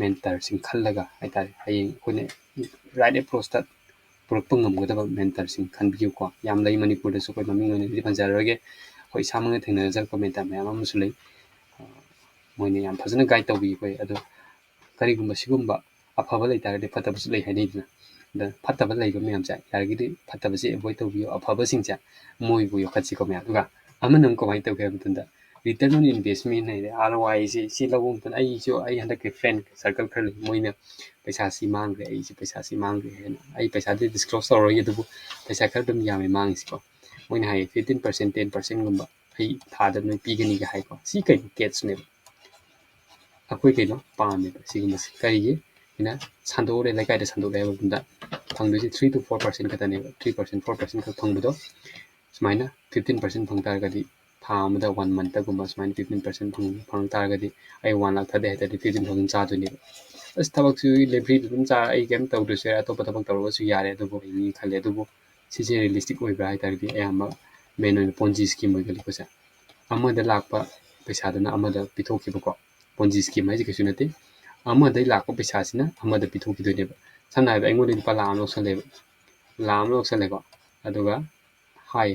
mentor-ꯁꯤꯡ ꯈꯜꯂꯒ ꯍꯥꯏꯇꯥꯔꯦ, ꯍꯌꯦꯡ ꯑꯩꯈꯣꯏꯅ right approach-ꯇ ꯄꯨꯔꯛꯄ ꯉꯝꯒꯗꯕ mentor-ꯁꯤꯡ ꯈꯟꯕꯤꯌꯨꯀꯣ꯫ ꯌꯥꯝ ꯂꯩ ꯃꯅꯤꯄꯨꯔꯗꯁꯨ, ꯑꯩꯈꯣꯏ ꯃꯃꯤꯡ ꯑꯣꯏꯅꯗꯤ ꯄꯟꯖꯔꯔꯣꯏꯒꯦ꯫ ꯑꯩꯈꯣꯏ ꯏꯁꯥꯃꯛꯅ ꯊꯦꯡꯅꯖꯔꯛꯄ mentor ꯃꯌꯥꯝ ꯑꯃꯁꯨ ꯂꯩ꯫ ꯑ, ꯃꯣꯏꯅ ꯌꯥꯝ ꯐꯖꯅ guide ꯇꯧꯕꯤ ꯑꯩꯈꯣꯏ꯫ ꯑꯗꯣ ꯀꯔꯤꯒꯨꯝꯕ ꯁꯤꯒꯨꯝꯕ ꯑꯐꯕ ꯂꯩ ꯇꯥꯔꯒꯗꯤ ꯐꯠꯇꯕꯁꯨ ꯂꯩ ꯍꯥꯏꯅꯩꯗꯅ꯫ ꯑꯗ ꯐꯠꯇꯕ ꯂꯩꯕ ꯃꯌꯥꯝꯁꯦ ꯌꯥꯔꯒꯗꯤ ꯐꯠꯇꯕꯁꯦ avoid ꯇꯧꯕꯤꯌꯨ, ꯑꯐꯕꯁꯤꯡꯁꯦ ꯃꯣꯏꯕꯨ ꯌꯣꯛꯈꯠꯁꯤꯀꯣ ꯃꯌꯥꯝ꯫ ꯑꯗꯨꯒ ꯑꯃꯅ ꯑꯃꯨꯛ ꯀꯃꯥꯏꯅ ꯇꯧꯒꯦ ꯍꯥꯏꯕ ꯃꯇꯝꯗ, return on investment ꯍꯥꯏꯗꯤ R O I-ꯁꯦ, ꯁꯤ ꯂꯧꯕ ꯃꯇꯝꯗ ꯑꯩꯁꯨ, ꯑꯩ ꯍꯟꯗꯛꯀꯤ friend circle ꯈꯔ ꯂꯩ, ꯃꯣꯏꯅ ꯄꯩꯁꯥꯁꯤ ꯃꯥꯡꯈ꯭ꯔꯦ, ꯑꯩꯁꯨ ꯄꯩꯁꯥꯁꯤ ꯃꯥꯡꯈ꯭ꯔꯦ ꯍꯥꯏꯅ꯫ ꯑꯩ ꯄꯩꯁꯥꯗꯤ disclose ꯇꯧꯔꯔꯣꯏꯒꯦ, ꯑꯗꯨꯕꯨ ꯄꯩꯁꯥ ꯈꯔ ꯑꯗꯨꯝ ꯌꯥꯝꯃꯦ ꯃꯥꯡꯉꯤꯁꯤꯀꯣ꯫ ꯃꯣꯏꯅ ꯍꯥꯏꯌꯦ, fifteen percent, ten percent-ꯒꯨꯝꯕ ꯑꯩ ꯊꯥꯗ ꯅꯣꯏ ꯄꯤꯒꯅꯤꯒ ꯍꯥꯏꯀꯣ꯫ ꯁꯤ ꯀꯩꯅꯣ catch-ꯅꯦꯕ? ꯑꯩꯈꯣꯏ ꯀꯩꯅꯣ ꯄꯥꯝꯃꯦꯕ ꯁꯤꯒꯨꯝꯕꯁꯦ꯫ ꯀꯔꯤꯒꯤ? ꯑꯩꯅ ꯁꯟꯗꯣꯛꯎꯔꯦ, ꯂꯩꯀꯥꯏꯗ ꯁꯟꯗꯣꯛꯂꯦ ꯍꯥꯏꯕ ꯃꯇꯝꯗ ꯐꯪꯗꯣꯏꯁꯦ three to four percent ꯈꯛꯇꯅꯦꯕ꯫ Three percent, four percent ꯈꯛ ꯐꯪꯕꯗꯣ, ꯁꯨꯃꯥꯏꯅ fifteen percent ꯐꯪ ꯇꯥꯔꯒꯗꯤ, ꯊꯥ ꯑꯃꯗ, one month-ꯇꯒꯨꯝꯕ ꯁꯨꯃꯥꯏꯅ fifteen percent ꯐꯪ, ꯐꯪ ꯇꯥꯔꯒꯗꯤ, ꯑꯩ one lakh ꯊꯥꯗꯩ ꯍꯥꯏ ꯇꯥꯔꯗꯤ fifteen thousand ꯆꯥꯗꯣꯏꯅꯦꯕ꯫ ꯑꯁ, ꯊꯕꯛꯁꯤ ꯂꯦꯝꯐ꯭ꯔꯤꯗ ꯑꯗꯨꯝ ꯆꯥ, ꯑꯩ ꯀꯩꯝ ꯇꯧꯗ꯭ꯔꯁꯨ ꯌꯥꯏ, ꯑꯇꯣꯞꯄ ꯊꯕꯛ ꯇꯧꯔꯒꯁꯨ ꯌꯥꯔꯦ, ꯑꯗꯨꯕꯨ ꯑꯩ ꯃꯤ ꯈꯜꯂꯦ꯫ ꯑꯗꯨꯕꯨ ꯁꯤꯁꯦ realistic ꯑꯣꯏꯕ꯭ꯔꯥ ꯍꯥꯏ ꯇꯥꯔꯒꯗꯤ ꯑꯌꯥꯝꯕ main ꯑꯣꯏꯅ Ponzi scheme ꯑꯣꯏꯒꯜꯂꯤꯀꯣ ꯁꯦ꯫ ꯑꯃꯗ ꯂꯥꯛꯄ ꯄꯩꯁꯥꯗꯨꯅ ꯑꯃꯗ ꯄꯤꯊꯣꯛꯈꯤꯕꯀꯣ꯫ Ponzi scheme ꯍꯥꯏꯁꯦ ꯀꯩꯁꯨ ꯅꯠꯇꯦ, ꯑꯃꯗꯩ ꯂꯥꯛꯄ ꯄꯩꯁꯥꯁꯤꯅ ꯑꯃꯗ ꯄꯤꯊꯣꯛꯈꯤꯗꯣꯏꯅꯦꯕ꯫ ꯁꯝꯅ ꯍꯥꯏꯔꯕꯗ ꯑꯩꯉꯣꯟꯗ ꯂꯨꯄꯥ ꯂꯥꯈ ꯑꯃ ꯂꯧꯁꯜꯂꯦꯕ, ꯂꯥꯈ ꯑꯃ ꯂꯧꯁꯜꯂꯦꯀꯣ, ꯑꯗꯨꯒ ꯍꯥꯏ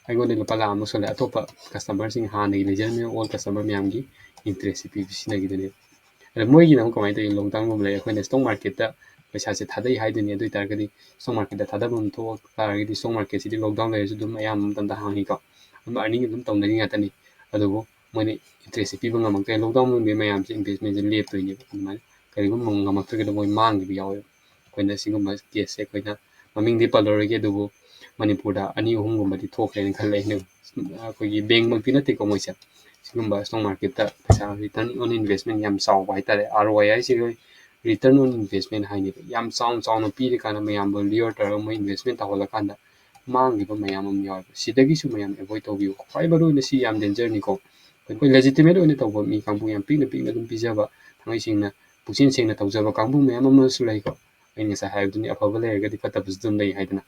ꯑꯩꯉꯣꯟꯗ ꯂꯨꯄꯥ ꯂꯥꯈ ꯑꯃ ꯂꯧꯁꯜꯂꯦ, ꯑꯇꯣꯞꯄ customerꯁꯤꯡ ꯍꯥꯟꯅꯒꯤ ꯂꯩꯖꯔꯝꯃꯤꯕ old customer ꯃꯌꯥꯝꯒꯤ interestꯁꯦ ꯄꯤꯕ ꯁꯤꯖꯤꯟꯅꯈꯤꯗꯣꯏꯅꯦꯕ꯫ ꯑꯗ ꯃꯣꯏꯒꯤꯅ ꯑꯃꯨꯛ ꯀꯃꯥꯏꯅ ꯇꯧꯏ? Long termꯒꯨꯝꯕ ꯂꯩ, ꯑꯩꯈꯣꯏꯅ stock marketꯇ ꯄꯩꯁꯥꯁꯦ ꯊꯥꯗꯩ ꯍꯥꯏꯗꯣꯏꯅꯤ꯫ ꯑꯗꯨ ꯑꯣꯏ ꯇꯥꯔꯒꯗꯤ stock marketꯇ ꯊꯥꯗꯐꯝ ꯊꯣꯛ ꯇꯥꯔꯒꯗꯤ stock marketꯁꯤꯗꯤ lockdown ꯂꯩꯔꯁꯨ ꯑꯗꯨꯝ ꯑꯌꯥꯝꯕ ꯃꯇꯝꯗ ꯍꯥꯡꯉꯤꯀꯣ, ꯑꯗꯨꯝ earning ꯑꯗꯨꯝ ꯇꯧꯅꯔꯤ ꯉꯥꯛꯇꯅꯤ꯫ ꯑꯗꯨꯕꯨ ꯃꯣꯏꯅ interestꯁꯦ ꯄꯤꯕ ꯉꯝꯃꯛꯇ꯭ꯔꯦ, lockdown ꯃꯅꯨꯡꯗ ꯃꯌꯥꯝꯁꯦ investmentꯁꯦ ꯂꯦꯞꯇꯣꯏꯅꯦꯕ꯫ ꯑꯗꯨꯃꯥꯏꯅ ꯀꯔꯤꯒꯨꯝꯕ ꯉꯝꯃꯛꯇ꯭ꯔꯒꯗꯤ ꯃꯣꯏ ꯃꯥꯡꯈꯤꯕ ꯌꯥꯎꯋꯦꯕ꯫ ꯑꯩꯈꯣꯏꯅ ꯁꯤꯒꯨꯝꯕ caseꯁꯦ ꯑꯩꯈꯣꯏꯅ ꯃꯃꯤꯡꯗꯤ ꯄꯜꯂꯔꯣꯏꯒꯦ, ꯑꯗꯨꯕꯨ ꯃꯅꯤꯄꯨꯔꯗ ꯑꯅꯤ ꯑꯍꯨꯝꯒꯨꯝꯕꯗꯤ ꯊꯣꯛꯈ꯭ꯔꯦꯅ ꯈꯜꯂꯦ ꯑꯩꯅ꯫ ꯑꯩꯈꯣꯏꯒꯤ bankꯃꯛꯇꯤ ꯅꯠꯇꯦꯀꯣ ꯃꯣꯏꯁꯦ꯫ ꯁꯤꯒꯨꯝꯕ stock marketꯇ ꯄꯩꯁꯥ return on investment ꯌꯥꯝ ꯆꯥꯎꯕ ꯍꯥꯏꯇꯥꯔꯦ, ROI ꯍꯥꯏꯁꯦ ꯑꯩꯈꯣꯏ return on investment ꯍꯥꯏꯅꯦꯕ꯫ ꯌꯥꯝ ꯆꯥꯎꯅ ꯆꯥꯎꯅ ꯄꯤꯔꯀꯥꯟꯗ ꯃꯌꯥꯝꯗꯣ lure ꯇꯧꯔꯒ ꯃꯣꯏ investment ꯇꯧꯍꯜꯂꯀꯥꯟꯗ ꯃꯥꯡꯈꯤꯕ ꯃꯌꯥꯝ ꯑꯃ ꯌꯥꯎꯋꯦꯕ꯫ ꯁꯤꯗꯒꯤꯁꯨ ꯃꯌꯥꯝ avoid ꯇꯧꯕꯤꯌꯨ꯫ ꯈ꯭ꯋꯥꯏ ꯃꯔꯨ ꯑꯣꯏꯅ ꯁꯤ ꯌꯥꯝ dangerꯅꯤꯀꯣ꯫ ꯑꯩꯈꯣꯏ legitimate ꯑꯣꯏꯅ ꯇꯧꯕ ꯃꯤ ꯀꯥꯡꯕꯨ ꯌꯥꯝ ꯄꯤꯛꯅ ꯄꯤꯛꯅ ꯑꯗꯨꯝ ꯄꯤꯖꯕ, ꯊꯥꯡꯒꯩ ꯁꯦꯡꯅ ꯄꯨꯛꯆꯦꯜ ꯁꯦꯡꯅ ꯇꯧꯖꯕ ꯀꯥꯡꯕꯨ ꯃꯌꯥꯝ ꯑꯃꯁꯨ ꯂꯩꯀꯣ꯫ ꯑꯩꯅ ꯉꯁꯥꯏ ꯍꯥꯏꯕꯗꯨꯅꯤ, ꯑꯐꯕ ꯂꯩꯔꯒꯗꯤ ꯐꯠꯇꯕꯁꯨ ꯑꯗꯨꯝ ꯂꯩ ꯍꯥꯏꯗꯅ꯫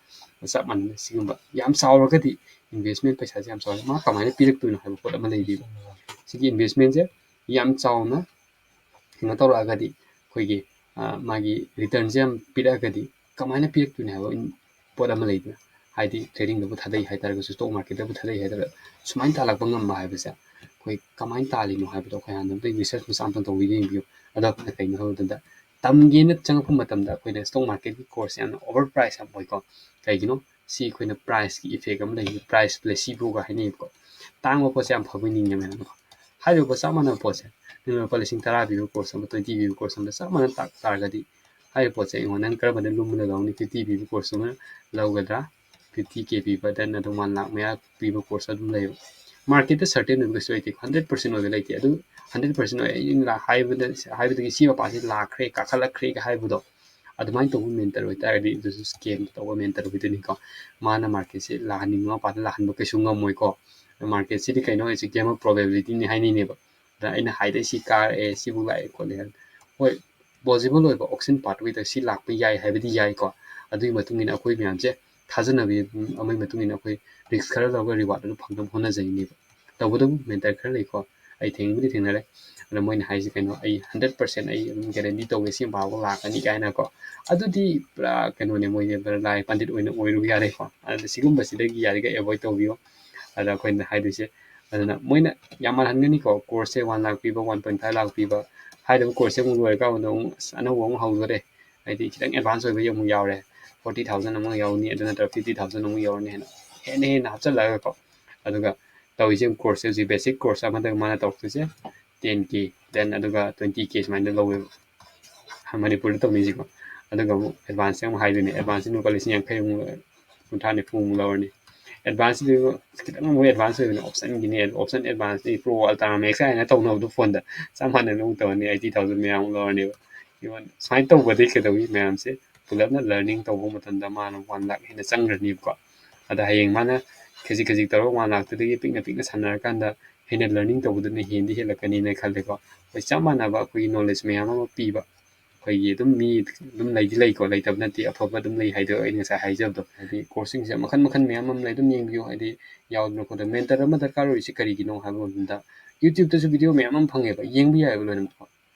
ꯆꯞ ꯃꯥꯟꯅꯅ ꯁꯤꯒꯨꯝꯕ ꯌꯥꯝ ꯆꯥꯎꯔꯒꯗꯤ investment ꯄꯩꯁꯥꯁꯦ ꯌꯥꯝ ꯆꯥꯎꯔꯦ, ꯃꯥ ꯀꯃꯥꯏꯅ ꯄꯤꯔꯛꯇꯣꯏꯅꯣ ꯍꯥꯏꯕ ꯄꯣꯠ ꯑꯃ ꯂꯩꯔꯤꯕ꯫ ꯁꯤꯒꯤ investmentꯁꯦ ꯌꯥꯝ ꯆꯥꯎꯅ ꯀꯩꯅꯣ ꯇꯧꯔꯛꯑꯒꯗꯤ, ꯑꯩꯈꯣꯏꯒꯤ, ꯑ, ꯃꯥꯒꯤ returnꯁꯦ ꯌꯥꯝ ꯄꯤꯔꯛꯑꯒꯗꯤ ꯀꯃꯥꯏꯅ ꯄꯤꯔꯛꯇꯣꯏꯅꯣ ꯍꯥꯏꯕ ꯄꯣꯠ ꯑꯃ ꯂꯩꯗꯅ꯫ ꯍꯥꯏꯗꯤ tradingꯗꯕꯨ ꯊꯥꯗꯩ ꯍꯥꯏꯇꯥꯔꯒꯁꯨ, stock marketꯇꯕꯨ ꯊꯥꯗꯩ ꯍꯥꯏꯇꯥꯔꯒꯁꯨ, ꯁꯨꯃꯥꯏꯅ ꯇꯥꯜꯂꯛꯄ ꯉꯝꯕ ꯍꯥꯏꯕꯁꯦ ꯑꯩꯈꯣꯏ ꯀꯃꯥꯏꯅ ꯇꯥꯜꯂꯤꯅꯣ ꯍꯥꯏꯕꯗꯣ ꯑꯩꯈꯣꯏ ꯍꯥꯟꯅ ꯑꯝꯇ research ꯃꯆꯥ ꯑꯝꯇ ꯇꯧꯕꯤꯗ ꯌꯦꯡꯕꯤꯌꯨ꯫ ꯑꯗꯣ ꯑꯩꯈꯣꯏꯅ ꯀꯩꯅꯣ ꯍꯥꯏꯕ ꯃꯇꯝꯗ, ꯇꯝꯒꯦꯅ ꯆꯪꯉꯛꯄ ꯃꯇꯝꯗ ꯑꯩꯈꯣꯏꯅ stock marketꯀꯤ courseꯁꯦ ꯌꯥꯝꯅ over price ꯌꯥꯝ ꯑꯣꯏꯀꯣ꯫ ꯀꯩꯒꯤꯅꯣ? ꯁꯤ ꯑꯩꯈꯣꯏꯅ priceꯀꯤ effect ꯑꯃ ꯂꯩ, price placeboꯒ ꯍꯥꯏꯅꯩꯕꯀꯣ꯫ ꯇꯥꯡꯕ ꯄꯣꯠꯁꯦ ꯌꯥꯝ ꯐꯕꯣꯏ ꯅꯤꯡꯉꯦ ꯃꯌꯥꯝꯅꯀꯣ꯫ ꯍꯥꯏꯔꯤꯕ ꯄꯣꯠ ꯆꯞ ꯃꯥꯟꯅꯕ ꯄꯣꯠꯁꯦ, ꯅꯪꯅ ꯂꯨꯄꯥ ꯂꯤꯁꯤꯡ ꯇꯔꯥ ꯄꯤꯕ course ꯑꯃ, twenty ꯄꯤꯕ course ꯑꯃꯗ ꯆꯞ ꯃꯥꯟꯅ ꯇꯥꯛ ꯇꯥꯔꯒꯗꯤ, ꯍꯥꯏꯔꯤꯕ ꯄꯣꯠꯁꯦ ꯑꯩꯉꯣꯟꯗ ꯅꯪ ꯀꯔꯝꯕꯅ ꯂꯨꯝꯕꯅ ꯂꯧꯅꯤ? Fifty ꯄꯤꯕ course ꯑꯃ ꯂꯧꯒꯗ꯭ꯔꯥ, fifty K ꯄꯤꯕ, then ꯑꯗꯨꯝ one lakh ꯃꯌꯥ ꯄꯤꯕ course ꯑꯗꯨꯝ ꯂꯩꯌꯦꯕ꯫ Marketꯇ certain ꯑꯣꯏꯕ ꯀꯩꯁꯨ ꯂꯩꯇꯦ, hundred percent ꯑꯣꯏꯕ ꯂꯩꯇꯦ꯫ ꯑꯗꯨ hundred percent ꯑꯣꯏ, ꯑꯩꯅ ꯍꯥꯏꯕꯗ, ꯍꯥꯏꯕꯗꯒꯤ ꯁꯤ ꯃꯄꯥꯁꯤ ꯂꯥꯛꯈ꯭ꯔꯦ, ꯀꯥꯈꯠꯂꯛꯈ꯭ꯔꯦꯒ ꯍꯥꯏꯕꯗꯣ, ꯑꯗꯨꯃꯥꯏꯅ ꯇꯧꯕ mentor ꯑꯣꯏꯇꯥꯔꯒꯗꯤ ꯑꯗꯨꯁꯨ scam ꯇꯧꯕ mentor ꯑꯣꯏꯗꯣꯏꯅꯤꯀꯣ꯫ ꯃꯥꯅ marketꯁꯦ ꯂꯥꯛꯍꯟꯅꯤꯡꯕ ꯃꯄꯥꯗ ꯂꯥꯛꯍꯟꯕ ꯀꯩꯁꯨ ꯉꯝꯃꯣꯏꯀꯣ꯫ Marketꯁꯤꯗꯤ ꯀꯩꯅꯣ ꯍꯥꯏꯁꯦ, game of probabilityꯅꯤ ꯍꯥꯏꯅꯩꯅꯦꯕ꯫ ꯑꯗ ꯑꯩꯅ ꯍꯥꯏꯗꯣꯏ ꯁꯤ ꯀꯥꯔꯛꯑꯦ, ꯁꯤꯕꯨ ꯂꯥꯛꯑꯦ ꯈꯣꯠꯂꯦ ꯍꯥꯏꯅ꯫ ꯍꯣꯏ, plausible ꯑꯣꯏꯕ auction pathwayꯗ ꯁꯤ ꯂꯥꯛꯄ ꯌꯥꯏ ꯍꯥꯏꯕꯗꯤ ꯌꯥꯏꯀꯣ꯫ ꯑꯗꯨꯒꯤ ꯃꯇꯨꯡ ꯏꯟꯅ ꯑꯩꯈꯣꯏ ꯃꯌꯥꯝꯁꯦ ꯊꯥꯖꯅꯕꯤ ꯑꯃꯒꯤ ꯃꯇꯨꯡ ꯏꯟꯅ ꯑꯩꯈꯣꯏ ꯔꯤꯛꯁ ꯈꯔ ꯂꯧꯔꯒ ꯔꯤꯋꯥꯔꯗ ꯑꯗꯨ ꯐꯪꯅꯕ ꯍꯣꯠꯅꯖꯩꯅꯦꯕ꯫ ꯇꯧꯕꯇꯕꯨ ꯃꯦꯟꯇꯔ ꯈꯔ ꯂꯩꯀꯣ, ꯑꯩ ꯊꯦꯡꯕꯨꯗꯤ ꯊꯦꯡꯅꯔꯦ꯫ ꯑꯗꯣ ꯃꯣꯏꯅ ꯍꯥꯏꯁꯦ ꯀꯩꯅꯣ, "ꯑꯩ ꯍꯟꯗ꯭ꯔꯦꯠ ꯄꯥꯔꯁꯦꯟ ꯑꯩ ꯑꯗꯨꯝ ꯒꯦꯔꯦꯟꯇꯤ ꯇꯧꯋꯦ, ꯁꯤ ꯄꯥꯕ ꯂꯥꯛꯀꯅꯤ" ꯀꯥꯏꯅꯀꯣ꯫ ꯑꯗꯨꯗꯤ ꯄꯨꯔꯥ ꯀꯩꯅꯣꯅꯦ, ꯃꯣꯏꯁꯦ ꯄꯨꯔꯥ ꯂꯥꯏ ꯄꯟꯗꯤꯠ ꯑꯣꯏꯅ ꯑꯣꯏꯔꯨ ꯌꯥꯔꯦꯀꯣ꯫ ꯑꯗ ꯁꯤꯒꯨꯝꯕꯁꯤꯗꯒꯤ ꯌꯥꯔꯤꯈꯩ ꯑꯦꯚꯣꯏꯗ ꯇꯧꯕꯤꯌꯣ꯫ ꯑꯗ ꯑꯩꯈꯣꯏꯅ ꯍꯥꯏꯗꯣꯏꯁꯦ, ꯑꯗꯨꯅ ꯃꯣꯏꯅ ꯌꯥꯝ ꯃꯥꯜꯍꯟꯒꯅꯤꯀꯣ, ꯀꯣꯔꯁꯁꯦ ꯋꯥꯟ ꯂꯥꯛ ꯄꯤꯕ, ꯋꯥꯟ ꯄꯣꯏꯟ ꯐꯥꯏꯚ ꯂꯥꯛ ꯄꯤꯕ ꯍꯥꯏꯔꯤꯕ ꯀꯣꯔꯁꯁꯦ ꯑꯃꯨꯛ ꯂꯣꯏꯔꯀꯥꯟꯗ ꯑꯃꯨꯛ ꯑꯁ ꯑꯅꯧꯕ ꯑꯃꯨꯛ ꯍꯧꯗꯣꯔꯦ, ꯍꯥꯏꯗꯤ ꯈꯤꯇꯪ ꯑꯦꯗꯚꯥꯟꯁ ꯑꯣꯏꯕ ꯑꯃꯨꯛ ꯌꯥꯎꯔꯦ, ꯐꯣꯔꯇꯤ ꯊꯥꯎꯖꯟ ꯑꯃꯨꯛ ꯌꯥꯎꯅꯤ, ꯑꯗꯨ ꯅꯠꯇ꯭ꯔꯒ ꯐꯤꯐꯇꯤ ꯊꯥꯎꯖꯟ ꯑꯃꯨꯛ ꯌꯥꯎꯔꯅꯤ ꯍꯥꯏꯅ ꯍꯦꯟꯅ ꯍꯦꯟꯅ ꯍꯥꯞꯆꯤꯜꯂꯒꯀꯣ꯫ ꯑꯗꯨꯒ ꯇꯧꯔꯤꯁꯦ ꯀꯣꯔꯁꯁꯦ ꯍꯧꯖꯤꯛ ꯕꯦꯁꯤꯛ ꯀꯣꯔꯁ ꯑꯃꯗ ꯃꯥꯅ ꯇꯧꯔꯛꯇꯣꯏꯁꯦ ꯇꯦꯟ ꯀꯦ, ꯗꯦꯟ ꯑꯗꯨꯒ ꯇ꯭ꯋꯦꯟꯇꯤ ꯀꯦ ꯁꯨꯃꯥꯏꯅ ꯂꯧꯋꯦꯕ ꯃꯅꯤꯄꯨꯔꯗ ꯇꯧꯅꯩꯁꯤꯀꯣ꯫ ꯑꯗꯨꯒ ꯑꯃꯨꯛ ꯑꯦꯗꯚꯥꯟꯁꯁꯦ ꯑꯃꯨꯛ ꯍꯥꯏꯗꯣꯏꯅꯦ, ꯑꯦꯗꯚꯥꯟꯁꯁꯦ ꯂꯨꯄꯥ ꯂꯤꯁꯤꯡ ꯌꯥꯡꯈꯩꯃꯨꯛ, ꯀꯨꯟꯊ꯭ꯔꯥ ꯅꯤꯐꯨꯃꯨꯛ ꯂꯧꯔꯅꯤ꯫ ꯑꯦꯗꯚꯥꯟꯁꯁꯤꯗꯤ ꯈꯤꯇꯪ ꯑꯃꯨꯛ ꯑꯦꯗꯚꯥꯟꯁ ꯑꯣꯏꯕꯅꯦ, ꯑꯣꯞꯁꯟꯒꯤꯅꯦ, ꯑꯣꯞꯁꯟ ꯑꯦꯗꯚꯥꯟꯁꯇꯤ ꯄ꯭ꯔꯣ, ꯑꯜꯇ꯭ꯔꯥ ꯃꯦꯛꯁ ꯍꯥꯏꯅ ꯇꯧꯅꯕꯗꯣ ꯐꯣꯟꯗ ꯆꯞ ꯃꯥꯟꯅꯅ ꯑꯃꯨꯛ ꯇꯧꯔꯅꯤ, ꯑꯩꯠꯇꯤ ꯊꯥꯎꯖꯟ ꯃꯌꯥꯝ ꯑꯃꯨꯛ ꯂꯧꯔꯅꯦꯕ꯫ ꯏꯚꯟ ꯁꯨꯃꯥꯏꯅ ꯇꯧꯕꯗꯒꯤ ꯀꯩꯗꯧꯏ, ꯃꯌꯥꯝꯁꯦ ꯄꯨꯂꯞꯅ ꯂꯔꯅꯤꯡ ꯇꯧꯕ ꯃꯇꯝꯗ ꯃꯥꯅ ꯋꯥꯟ ꯂꯥꯛ ꯍꯦꯟꯅ ꯆꯪꯈ꯭ꯔꯅꯤꯕꯀꯣ꯫ ꯑꯗ ꯍꯌꯦꯡ ꯃꯥꯅ ꯈꯖꯤꯛ ꯈꯖꯤꯛ ꯇꯧꯔꯒ ꯋꯥꯟ ꯂꯥꯛꯇꯨꯗꯒꯤ ꯄꯤꯛꯅ ꯄꯤꯛꯅ ꯁꯥꯟꯅꯔꯀꯥꯟꯗ ꯍꯦꯟꯅ ꯂꯔꯅꯤꯡ ꯇꯧꯕꯗꯨꯅ ꯍꯦꯟꯗꯤ ꯍꯦꯜꯂꯛꯀꯅꯤꯅ ꯈꯜꯂꯦꯀꯣ꯫ ꯑꯩꯈꯣꯏ ꯆꯞ ꯃꯥꯟꯅꯕ ꯑꯩꯈꯣꯏꯒꯤ ꯅꯣꯂꯦꯖ ꯃꯌꯥꯝ ꯑꯃ ꯄꯤꯕ, ꯑꯩꯈꯣꯏꯒꯤ ꯑꯗꯨꯝ ꯃꯤ ꯑꯗꯨꯝ ꯂꯩꯗꯤ ꯂꯩꯀꯣ, ꯂꯩꯇꯕ ꯅꯠꯇꯦ, ꯑꯐꯕ ꯑꯗꯨꯝ ꯂꯩ ꯍꯥꯏꯗꯣ ꯑꯩ ꯉꯁꯥꯏ ꯍꯥꯏꯖꯕꯗꯣ꯫ ꯍꯥꯏꯗꯤ ꯀꯣꯔꯁꯁꯤꯡꯁꯦ ꯃꯈꯜ ꯃꯈꯜ ꯃꯌꯥꯝ ꯑꯃ ꯂꯩ, ꯑꯗꯨꯝ ꯌꯦꯡꯕꯤꯌꯨ꯫ ꯍꯥꯏꯗꯤ ꯌꯥꯎꯗꯅ ꯈꯣꯠꯇꯅ ꯃꯦꯟꯇꯔ ꯑꯃ ꯗꯔꯀꯥꯔ ꯑꯣꯏꯔꯤꯁꯤ ꯀꯔꯤꯒꯤꯅꯣ ꯍꯥꯏꯕ ꯃꯇꯝꯗ YouTubeꯇꯁꯨ ꯚꯤꯗꯤꯑꯣ ꯃꯌꯥꯝ ꯑꯃ ꯐꯪꯉꯦꯕ, ꯌꯦꯡꯕ ꯌꯥꯏꯑꯕ ꯂꯣꯏꯅꯃꯛ꯫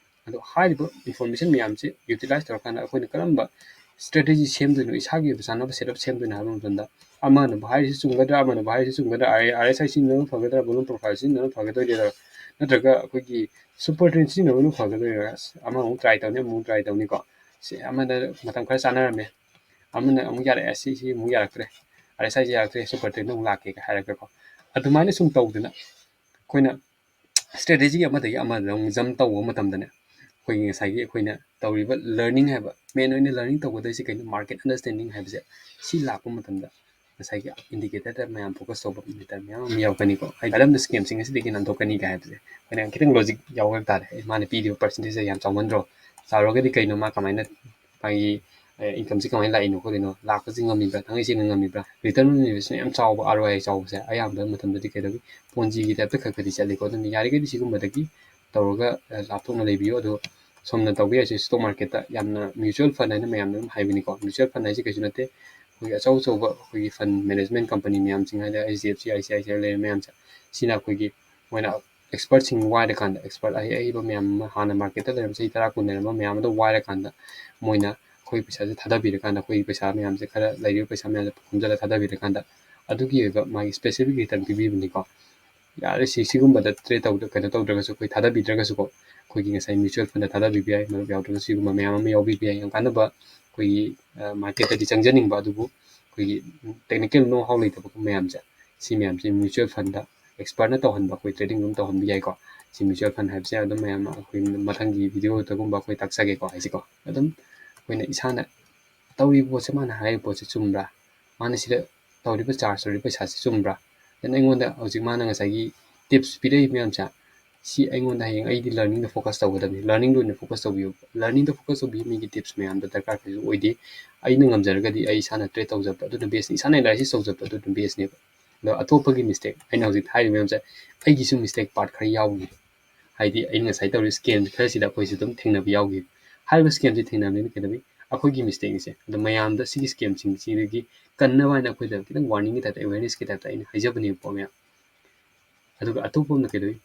ꯑꯗꯣ ꯍꯥꯏꯔꯤꯕ ꯏꯟꯐꯣꯔꯃꯦꯁꯟ ꯃꯌꯥꯝꯁꯦ ꯌꯨꯇꯤꯂꯥꯏꯁ ꯇꯧꯔꯀꯥꯟꯗ ꯑꯩꯈꯣꯏꯅ ꯀꯔꯝꯕ ꯁ꯭ꯇ꯭ꯔꯦꯇꯦꯖꯤ ꯁꯦꯝꯗꯣꯏꯅꯣ, ꯏꯁꯥꯒꯤ ꯑꯣꯏꯕ ꯆꯥꯅꯕ ꯁꯦꯠꯑꯞ ꯁꯦꯝꯗꯣꯏꯅꯣ ꯍꯥꯏꯕ ꯃꯇꯝꯗ ꯑꯃꯅꯕꯨ ꯍꯥꯏꯔꯤꯁꯤ ꯆꯨꯝꯒꯗ꯭ꯔꯥ, ꯑꯃꯅꯕꯨ ꯍꯥꯏꯔꯤꯁꯤ ꯆꯨꯝꯒꯗ꯭ꯔꯥ, RSI ꯁꯤꯖꯤꯟꯅꯕꯅ ꯐꯒꯗ꯭ꯔꯥ, volume profile ꯁꯤꯖꯤꯟꯅꯕꯅ ꯐꯒꯗꯣꯏꯔꯥ, ꯅꯠꯇ꯭ꯔꯒ ꯑꯩꯈꯣꯏꯒꯤ ꯁꯨꯄꯔ ꯇ꯭ꯔꯦꯟ ꯁꯤꯖꯤꯟꯅꯕꯅ ꯐꯒꯗꯣꯏꯔꯥ, ꯑꯁ, ꯑꯃꯃꯨꯛ ꯇ꯭ꯔꯥꯏ ꯇꯧꯅꯤ, ꯑꯃꯃꯨꯛ ꯇ꯭ꯔꯥꯏ ꯇꯧꯅꯤꯀꯣ꯫ ꯁꯤ ꯑꯃꯗ ꯃꯇꯝ ꯈꯔ ꯆꯥꯟꯅꯔꯝꯃꯦ, ꯑꯃꯅ ꯑꯃꯨꯛ ꯌꯥꯔꯛꯑꯦ, ꯁꯤ, ꯁꯤ ꯑꯃꯨꯛ ꯌꯥꯔꯛꯇ꯭ꯔꯦ, RSI ꯁꯤ ꯌꯥꯔꯛꯇ꯭ꯔꯦ, ꯁꯨꯄꯔ ꯇ꯭ꯔꯦꯟꯗ ꯑꯃꯨꯛ ꯂꯥꯛꯀꯦꯒ ꯍꯥꯏꯔꯒꯀꯣ꯫ ꯑꯗꯨꯃꯥꯏꯅ ꯁꯨꯝ ꯇꯧꯗꯅ ꯑꯩꯈꯣꯏꯅ ꯁ꯭ꯇ꯭ꯔꯦꯇꯦꯖꯤ ꯑꯃꯗꯒꯤ ꯑꯃꯗ ꯑꯃꯨꯛ ꯖꯝ ꯇꯧꯕ ꯃꯇꯝꯗꯅꯦ, ꯑꯩꯈꯣꯏꯒꯤ ꯉꯁꯥꯏꯒꯤ ꯑꯩꯈꯣꯏꯅ ꯇꯧꯔꯤꯕ ꯂꯔꯅꯤꯡ ꯍꯥꯏꯕ, ꯃꯦꯟ ꯑꯣꯏꯅ ꯂꯔꯅꯤꯡ ꯇꯧꯒꯗꯣꯏꯁꯦ ꯀꯩꯅꯣ? ꯃꯥꯔꯀꯦꯠ ꯑꯟꯗꯔꯁ꯭ꯇꯦꯟꯗꯤꯡ ꯍꯥꯏꯕꯁꯦ, ꯁꯤ ꯂꯥꯛꯄ ꯃꯇꯝꯗ ꯉꯁꯥꯏꯒꯤ ꯏꯟꯗꯤꯀꯦꯇꯔꯗ ꯃꯌꯥꯝ ꯐꯣꯀꯁ ꯇꯧꯕ ꯃꯦꯇꯔ ꯃꯌꯥꯝ ꯑꯃ ꯌꯥꯎꯔꯛꯀꯅꯤꯀꯣ꯫ ꯍꯥꯏꯗꯤ ꯀꯔꯝꯅ ꯁ꯭ꯀꯦꯝꯁꯤꯡ ꯑꯁꯤꯗꯒꯤ ꯅꯥꯟꯊꯣꯛꯀꯅꯤ ꯀꯥꯏ ꯍꯥꯏꯕꯁꯦ ꯑꯩꯈꯣꯏꯅ ꯈꯤꯇꯪ ꯂꯣꯖꯤꯛ ꯌꯥꯎꯕ ꯍꯥꯏꯕ ꯇꯥꯔꯦ꯫ ꯑꯦ, ꯃꯥꯅ ꯄꯤꯔꯤꯕ ꯄꯥꯔꯁꯦꯟꯇꯦꯖꯁꯦ ꯌꯥꯝ ꯆꯥꯎꯃꯟꯗ꯭ꯔꯣ? ꯆꯥꯎꯔꯒꯗꯤ ꯀꯩꯅꯣ, ꯃꯥ ꯀꯃꯥꯏꯅ ꯃꯥꯒꯤ, ꯑꯦ, ꯏꯟꯀꯝꯁꯦ ꯀꯃꯥꯏꯅ ꯂꯥꯛꯏꯅꯣ ꯈꯣꯠꯂꯤꯅꯣ, ꯂꯥꯛꯄꯁꯤ ꯉꯝꯃꯤꯕ꯭ꯔꯥ, ꯊꯥꯡꯉꯩ ꯁꯦꯡꯅ ꯉꯝꯃꯤꯕ꯭ꯔꯥ? ꯔꯤꯇꯔꯟ ꯑꯣꯟ ꯏꯟꯚꯦꯁꯃꯦꯟ ꯌꯥꯝ ꯆꯥꯎꯕ, ROI ꯆꯥꯎꯕꯁꯦ ꯑꯌꯥꯝꯕ ꯃꯇꯝꯗꯗꯤ ꯀꯩꯗꯧꯏ, ꯄꯣꯟꯖꯤꯒꯤ ꯇꯥꯏꯞꯇ ꯈꯔ ꯈꯔꯗꯤ ꯆꯠꯂꯤꯀꯣ꯫ ꯑꯗꯨꯅ ꯌꯥꯔꯤꯈꯩꯗꯤ ꯁꯤꯒꯨꯝꯕꯗꯒꯤ ꯇꯧꯔꯒ, ꯑꯦ, ꯂꯥꯞꯊꯣꯛꯅ ꯂꯩꯕꯤꯌꯨ꯫ ꯑꯗꯣ ꯁꯣꯝꯅ ꯇꯧꯕ ꯌꯥꯏꯁꯦ stock marketꯇ ꯌꯥꯝꯅ mutual fund ꯍꯥꯏꯅ ꯃꯌꯥꯝꯅ ꯑꯗꯨꯝ ꯍꯥꯏꯕꯅꯤꯀꯣ꯫ Mutual fund ꯍꯥꯏꯁꯦ ꯀꯩꯁꯨ ꯅꯠꯇꯦ, ꯑꯩꯈꯣꯏꯒꯤ ꯑꯆꯧ ꯑꯆꯧꯕ ꯑꯩꯈꯣꯏꯒꯤ fund management company ꯃꯌꯥꯝꯁꯤꯡ ꯍꯥꯏꯗꯤ H D F C, I C I C I ꯂꯩꯔꯤꯕ ꯃꯌꯥꯝꯁꯦ, ꯁꯤꯅ ꯑꯩꯈꯣꯏꯒꯤ ꯃꯣꯏꯅ expertꯁꯤꯡ ꯋꯥꯏꯔꯀꯥꯟꯗ, expert ꯑꯍꯩ ꯑꯍꯩꯕ ꯃꯌꯥꯝ ꯑꯃ, ꯍꯥꯟꯅ marketꯇ ꯂꯩꯔꯝꯕ ꯆꯍꯤ ꯇꯔꯥ ꯀꯨꯟ ꯂꯩꯔꯝꯕ ꯃꯌꯥꯝ ꯑꯗꯣ ꯋꯥꯏꯔꯀꯥꯟꯗ ꯃꯣꯏꯅ ꯑꯩꯈꯣꯏ ꯄꯩꯁꯥꯁꯦ ꯊꯥꯗꯕꯤꯔꯀꯥꯟꯗ, ꯑꯩꯈꯣꯏꯒꯤ ꯄꯩꯁꯥ ꯃꯌꯥꯝꯁꯦ, ꯈꯔ ꯂꯩꯔꯤꯕ ꯄꯩꯁꯥ ꯃꯌꯥꯝꯁꯦ ꯈꯣꯝꯖꯤꯜꯂ ꯊꯥꯗꯕꯤꯔꯀꯥꯟꯗ ꯑꯗꯨꯒꯤ ꯑꯣꯏꯕ ꯃꯥꯒꯤ specific return ꯄꯤꯕꯤꯕꯅꯤꯀꯣ꯫ ꯌꯥꯔꯦ, ꯁꯤ, ꯁꯤꯒꯨꯝꯕꯗ trade ꯇꯧꯗ-, ꯀꯩꯅꯣ ꯇꯧꯗ꯭ꯔꯒꯁꯨ, ꯑꯩꯈꯣꯏ ꯊꯥꯗꯕꯤꯗ꯭ꯔꯒꯁꯨꯀꯣ, ꯑꯩꯈꯣꯏꯒꯤ ꯉꯁꯥꯏ mutual fundꯗ ꯊꯥꯗꯕꯤꯕ ꯌꯥꯏ, ꯃꯔꯨꯞ ꯌꯥꯎꯗ꯭ꯔꯒꯁꯨ ꯁꯤꯒꯨꯝꯕ ꯃꯌꯥꯝ ꯑꯃ ꯌꯥꯎꯕꯤꯕ ꯌꯥꯏ꯫ ꯌꯥꯝ ꯀꯥꯟꯅꯕ, ꯑꯩꯈꯣꯏꯒꯤ, ꯑ, marketꯇꯗꯤ ꯆꯪꯖꯅꯤꯡꯕ, ꯑꯗꯨꯕꯨ ꯑꯩꯈꯣꯏꯒꯤ technical know how ꯂꯩꯇꯕ ꯃꯌꯥꯝꯁꯦ, ꯁꯤ ꯃꯌꯥꯝꯁꯦ mutual fundꯗ expertꯅ ꯇꯧꯍꯟꯕ, ꯑꯩꯈꯣꯏ trading ꯑꯗꯨꯝ ꯇꯧꯍꯟꯕ ꯌꯥꯏꯀꯣ꯫ ꯁꯤ mutual fund ꯍꯥꯏꯕꯁꯦ ꯑꯗꯨꯝ ꯃꯌꯥꯝ ꯑꯩꯈꯣꯏ ꯃꯊꯪꯒꯤ videoꯗꯒꯨꯝꯕ ꯑꯩꯈꯣꯏ ꯇꯥꯛꯆꯒꯦꯀꯣ ꯍꯥꯏꯁꯤꯀꯣ꯫ ꯑꯗꯨꯝ ꯑꯩꯈꯣꯏꯅ ꯏꯁꯥꯅ ꯇꯧꯔꯤꯕ ꯄꯣꯠꯁꯦ, ꯃꯥꯅ ꯍꯥꯏꯔꯤꯕ ꯄꯣꯠꯁꯦ ꯆꯨꯝꯕ꯭ꯔꯥ, ꯃꯥꯅ ꯁꯤꯗ ꯇꯧꯔꯤꯕ charge ꯇꯧꯔꯤꯕ ꯄꯩꯁꯥꯁꯦ ꯆꯨꯝꯕ꯭ꯔꯥ, then ꯑꯩꯉꯣꯟꯗ ꯍꯧꯖꯤꯛ ꯃꯥꯅ ꯉꯁꯥꯏꯒꯤ tips ꯄꯤꯔꯛꯏ ꯃꯌꯥꯝꯁꯦ, ꯁꯤ ꯑꯩꯉꯣꯟꯗ ꯍꯌꯦꯡ ꯑꯩꯗꯤ learningꯗ focus ꯇꯧꯒꯗꯕꯅꯤ, learningꯗ ꯑꯣꯏꯅ focus ꯇꯧꯕꯤꯌꯨ꯫ Learningꯗ focus ꯇꯧꯕꯤꯌꯨ, ꯃꯤꯒꯤ tips ꯃꯌꯥꯝꯗꯣ ꯗꯔꯀꯥꯔ ꯀꯩꯁꯨ ꯑꯣꯏꯗꯦ꯫ ꯑꯩꯅ ꯉꯝꯖꯔꯒꯗꯤ ꯑꯩ ꯏꯁꯥꯅ trade ꯇꯧꯖꯕꯗꯣ ꯑꯗꯨꯅ bestꯅꯤ, ꯏꯁꯥꯅ analysis ꯇꯧꯖꯕꯗꯣ ꯑꯗꯨꯅ bestꯅꯦꯕ꯫ ꯑꯗꯣ ꯑꯇꯣꯞꯄꯒꯤ mistake, ꯑꯩꯅ ꯍꯧꯖꯤꯛ ꯍꯥꯏꯔꯤꯕ ꯃꯌꯥꯝꯁꯦ, ꯑꯩꯒꯤꯁꯨ mistake part ꯈꯔ ꯌꯥꯎꯈꯤ꯫ ꯍꯥꯏꯗꯤ ꯑꯩꯅ ꯉꯁꯥꯏ ꯇꯧꯔꯤꯕ scam ꯈꯔꯁꯤꯗ ꯑꯩꯈꯣꯏꯁꯨ ꯑꯗꯨꯝ ꯊꯦꯡꯅꯕ ꯌꯥꯎꯈꯤ꯫ ꯍꯥꯏꯔꯤꯕ scamꯁꯦ ꯊꯦꯡꯅꯕꯅꯤꯅ ꯀꯩꯗꯧꯏ? ꯑꯩꯈꯣꯏꯒꯤ mistakeꯅꯤꯁꯦ꯫ ꯑꯗꯣ ꯃꯌꯥꯝꯗ ꯁꯤꯒꯤ scamꯁꯤꯡꯁꯤꯗꯒꯤ ꯀꯟꯅꯕ ꯍꯥꯏꯅ ꯑꯩꯈꯣꯏꯗ ꯈꯤꯇꯪ warningꯒꯤ typeꯇ, awarenessꯀꯤ typeꯇ ꯑꯩꯅ ꯍꯥꯏꯖꯕꯅꯦꯕꯀꯣ ꯃꯌꯥꯝ꯫ ꯑꯗꯨꯒ ꯑꯇꯣꯞꯄ ꯑꯃꯅ ꯀꯩꯗꯧꯏ?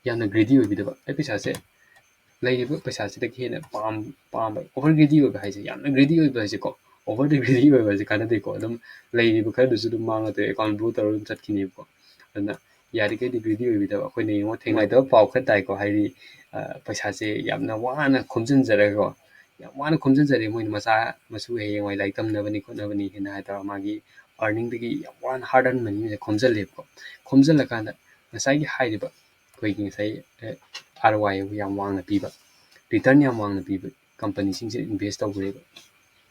ꯌꯥꯝꯅ greedy ꯑꯣꯏꯕꯤꯗꯕ꯫ ꯑꯩ ꯄꯩꯁꯥꯁꯦ, ꯂꯩꯔꯤꯕ ꯄꯩꯁꯥꯁꯤꯗꯒꯤ ꯍꯦꯟꯅ ꯄꯥꯝ-, ꯄꯥꯝꯕ, over greedy ꯑꯣꯏꯕ ꯍꯥꯏꯁꯦ, ꯌꯥꯝꯅ greedy ꯑꯣꯏꯕ ꯍꯥꯏꯁꯦꯀꯣ, overly greedy ꯑꯣꯏꯕ ꯍꯥꯏꯁꯦ ꯀꯥꯟꯅꯗꯦꯀꯣ꯫ ꯑꯗꯨꯝ ꯂꯩꯔꯤꯕ ꯈꯔꯗꯨꯁꯨ ꯑꯗꯨꯝ ꯃꯥꯡꯉ ꯇꯣꯛꯑꯦ, account blow ꯇꯧꯔꯒ ꯑꯗꯨꯝ ꯆꯠꯈꯤꯅꯦꯕꯀꯣ꯫ ꯑꯗꯨꯅ ꯌꯥꯔꯤꯈꯩꯗꯤ greedy ꯑꯣꯏꯕꯤꯗꯕ꯫ ꯑꯩꯈꯣꯏꯅ ꯌꯦꯡꯉꯣ, ꯊꯦꯡꯅꯗꯕ ꯄꯥꯎ ꯈꯔ ꯇꯥꯏꯀꯣ, ꯍꯥꯏꯗꯤ, ꯑ, ꯄꯩꯁꯥꯁꯦ ꯌꯥꯝꯅ ꯋꯥꯅ ꯈꯣꯝꯖꯤꯟꯖꯔꯒꯀꯣ, ꯌꯥꯝ ꯋꯥꯅ ꯈꯣꯝꯖꯤꯟꯖꯔꯦ, ꯃꯣꯏꯅ ꯃꯆꯥ ꯃꯁꯨ ꯍꯌꯦꯡꯋꯥꯏ ꯂꯥꯏꯔꯤꯛ ꯇꯝꯅꯕꯅꯤ ꯈꯣꯠꯅꯕꯅꯤ ꯍꯥꯏꯅ ꯍꯥꯏ ꯇꯧꯔꯒ ꯃꯥꯒꯤ earningꯗꯒꯤ ꯌꯥꯝ ꯋꯥꯅ hard earn moneyꯁꯦ ꯈꯣꯝꯖꯤꯜꯂꯦꯕꯀꯣ꯫ ꯈꯣꯝꯖꯤꯜꯂꯀꯥꯟꯗ ꯉꯁꯥꯏꯒꯤ ꯍꯥꯏꯔꯤꯕ ꯑꯩꯈꯣꯏꯒꯤ ꯉꯁꯥꯏ, ꯑ, ROI ꯌꯥꯝ ꯋꯥꯡꯅ ꯄꯤꯕ, return ꯌꯥꯝ ꯋꯥꯡꯅ ꯄꯤꯕ companyꯁꯤꯡꯁꯦ invest ꯇꯧꯈ꯭ꯔꯦꯕ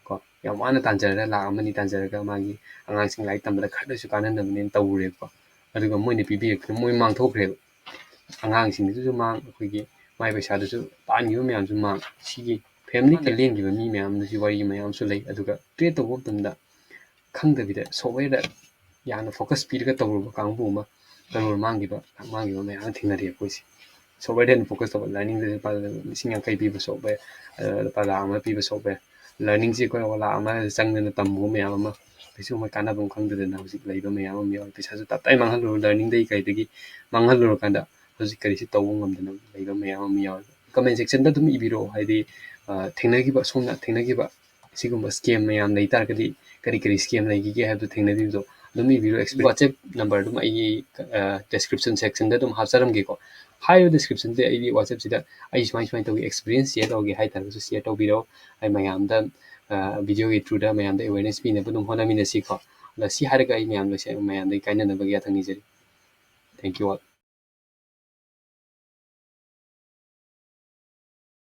ꯀꯣ꯫ ꯌꯥꯝ ꯋꯥꯅ ꯇꯥꯟꯖꯔꯒ, ꯂꯥꯛ ꯑꯃ ꯑꯅꯤ ꯇꯥꯟꯖꯔꯒ ꯃꯥꯒꯤ ꯑꯉꯥꯡꯁꯤꯡ ꯂꯥꯏꯔꯤꯛ ꯇꯝꯕꯗ ꯈꯔꯗꯁꯨ ꯀꯥꯟꯅꯅꯕꯅꯦꯅ ꯇꯧꯔꯨꯔꯦꯕꯀꯣ꯫ ꯑꯗꯨꯒ ꯃꯣꯏꯅ ꯄꯤꯕꯤꯔꯛꯇꯅ ꯃꯣꯏ ꯃꯥꯡꯊꯣꯛꯈ꯭ꯔꯦꯕ꯫ ꯑꯉꯥꯡꯁꯤꯡꯗꯨꯁꯨ ꯃꯥꯡ, ꯑꯩꯈꯣꯏꯒꯤ ꯃꯥꯏ ꯄꯩꯁꯥꯗꯨꯁꯨ ꯇꯥꯟꯈꯤꯕ ꯃꯌꯥꯝꯁꯨ ꯃꯥꯡ꯫ ꯁꯤꯒꯤ family ꯂꯦꯡꯈꯤꯕ ꯃꯤ ꯃꯌꯥꯝꯗꯨꯁꯨ ꯋꯥꯔꯤ ꯃꯌꯥꯝꯁꯨ ꯂꯩ꯫ ꯑꯗꯨꯒ trade ꯇꯧꯕ ꯃꯇꯝꯗ ꯈꯪꯗꯕꯤꯗ softwareꯗ ꯌꯥꯝꯅ focus ꯄꯤꯔꯒ ꯇꯧꯔꯨꯕ ꯀꯥꯡꯕꯨ ꯑꯃ, crore ꯃꯥꯡꯈꯤꯕ, ꯂꯥꯛ ꯃꯥꯡꯈꯤꯕ ꯃꯌꯥꯝ ꯑꯃ ꯊꯦꯡꯅꯔꯤ ꯑꯩꯈꯣꯏꯁꯦ꯫ softwareꯗ ꯍꯦꯟꯅ focus ꯇꯧꯕ, learningꯗ ꯂꯨꯄꯥ ꯂꯤꯁꯤꯡ ꯌꯥꯡꯈꯩ ꯄꯤꯕ software, ꯂꯨꯄꯥ ꯂꯥꯛ ꯑꯃ ꯄꯤꯕ software, learningꯁꯤ ꯑꯩꯈꯣꯏ ꯂꯥꯛ ꯑꯃ ꯆꯪꯗꯅ ꯇꯝꯃꯨꯕ ꯃꯌꯥꯝ ꯑꯃ ꯀꯩꯁꯨ ꯃꯣꯏ ꯀꯥꯟꯅꯕ ꯈꯪꯗꯗꯅ ꯍꯧꯖꯤꯛ ꯂꯩꯕ ꯃꯌꯥꯝ ꯑꯃ ꯌꯥꯎꯋꯤ꯫ ꯄꯩꯁꯥꯁꯨ ꯇꯞꯇꯥꯏ ꯃꯥꯡꯍꯜꯂꯨꯔ, learningꯗꯒꯤ ꯀꯩꯗꯒꯤ ꯃꯥꯡꯍꯜꯂꯨꯔꯀꯥꯟꯗ ꯍꯧꯖꯤꯛ ꯀꯔꯤꯁꯨ ꯇꯧꯕ ꯉꯝꯗꯅ ꯂꯩꯕ ꯃꯌꯥꯝ ꯑꯃ ꯌꯥꯎꯋꯤ꯫ Comment sectionꯗ ꯑꯗꯨꯝ ꯏꯕꯤꯔꯛꯑꯣ, ꯍꯥꯏꯗꯤ ꯊꯦꯡꯅꯈꯤꯕ, ꯁꯣꯝꯅ ꯊꯦꯡꯅꯈꯤꯕ ꯁꯤꯒꯨꯝꯕ scam ꯃꯌꯥꯝ ꯂꯩ ꯇꯥꯔꯒꯗꯤ ꯀꯔꯤ ꯀꯔꯤ scam ꯂꯩꯈꯤꯒꯦ ꯍꯥꯏꯕꯗꯣ ꯊꯦꯡꯅꯈꯤꯕꯗꯣ ꯑꯗꯨꯝ ꯏꯕꯤꯔꯣ꯫ WhatsApp number ꯑꯗꯨꯝ ꯑꯩꯒꯤ description sectionꯗ ꯑꯗꯨꯝ ꯍꯥꯞꯆꯔꯝꯒꯦꯀꯣ꯫ ꯍꯥꯏꯔꯤꯕ descriptionꯁꯦ ꯑꯩꯒꯤ WhatsAppꯁꯤꯗ ꯑꯩ ꯁꯨꯃꯥꯏ ꯁꯨꯃꯥꯏꯅ ꯇꯧꯒꯦ, experience share ꯇꯧꯒꯦ ꯍꯥꯏ ꯇꯥꯔꯒꯁꯨ share ꯇꯧꯕꯤꯔꯣ꯫ ꯑꯩ ꯃꯌꯥꯝꯗ videoꯒꯤ throughꯗ ꯃꯌꯥꯝꯗ awareness ꯄꯤꯅꯕ ꯑꯗꯨꯝ ꯍꯣꯠꯅꯃꯤꯟꯅꯁꯤꯀꯣ꯫ ꯑꯗ ꯁꯤ ꯍꯥꯏꯔꯒ ꯑꯩ ꯃꯌꯥꯝ ꯂꯣꯏꯁ-, ꯃꯌꯥꯝꯗꯒꯤ ꯀꯥꯏꯅꯅꯕꯒꯤ ꯌꯥꯊꯪ ꯅꯤꯖꯔꯤ꯫ Thank you all.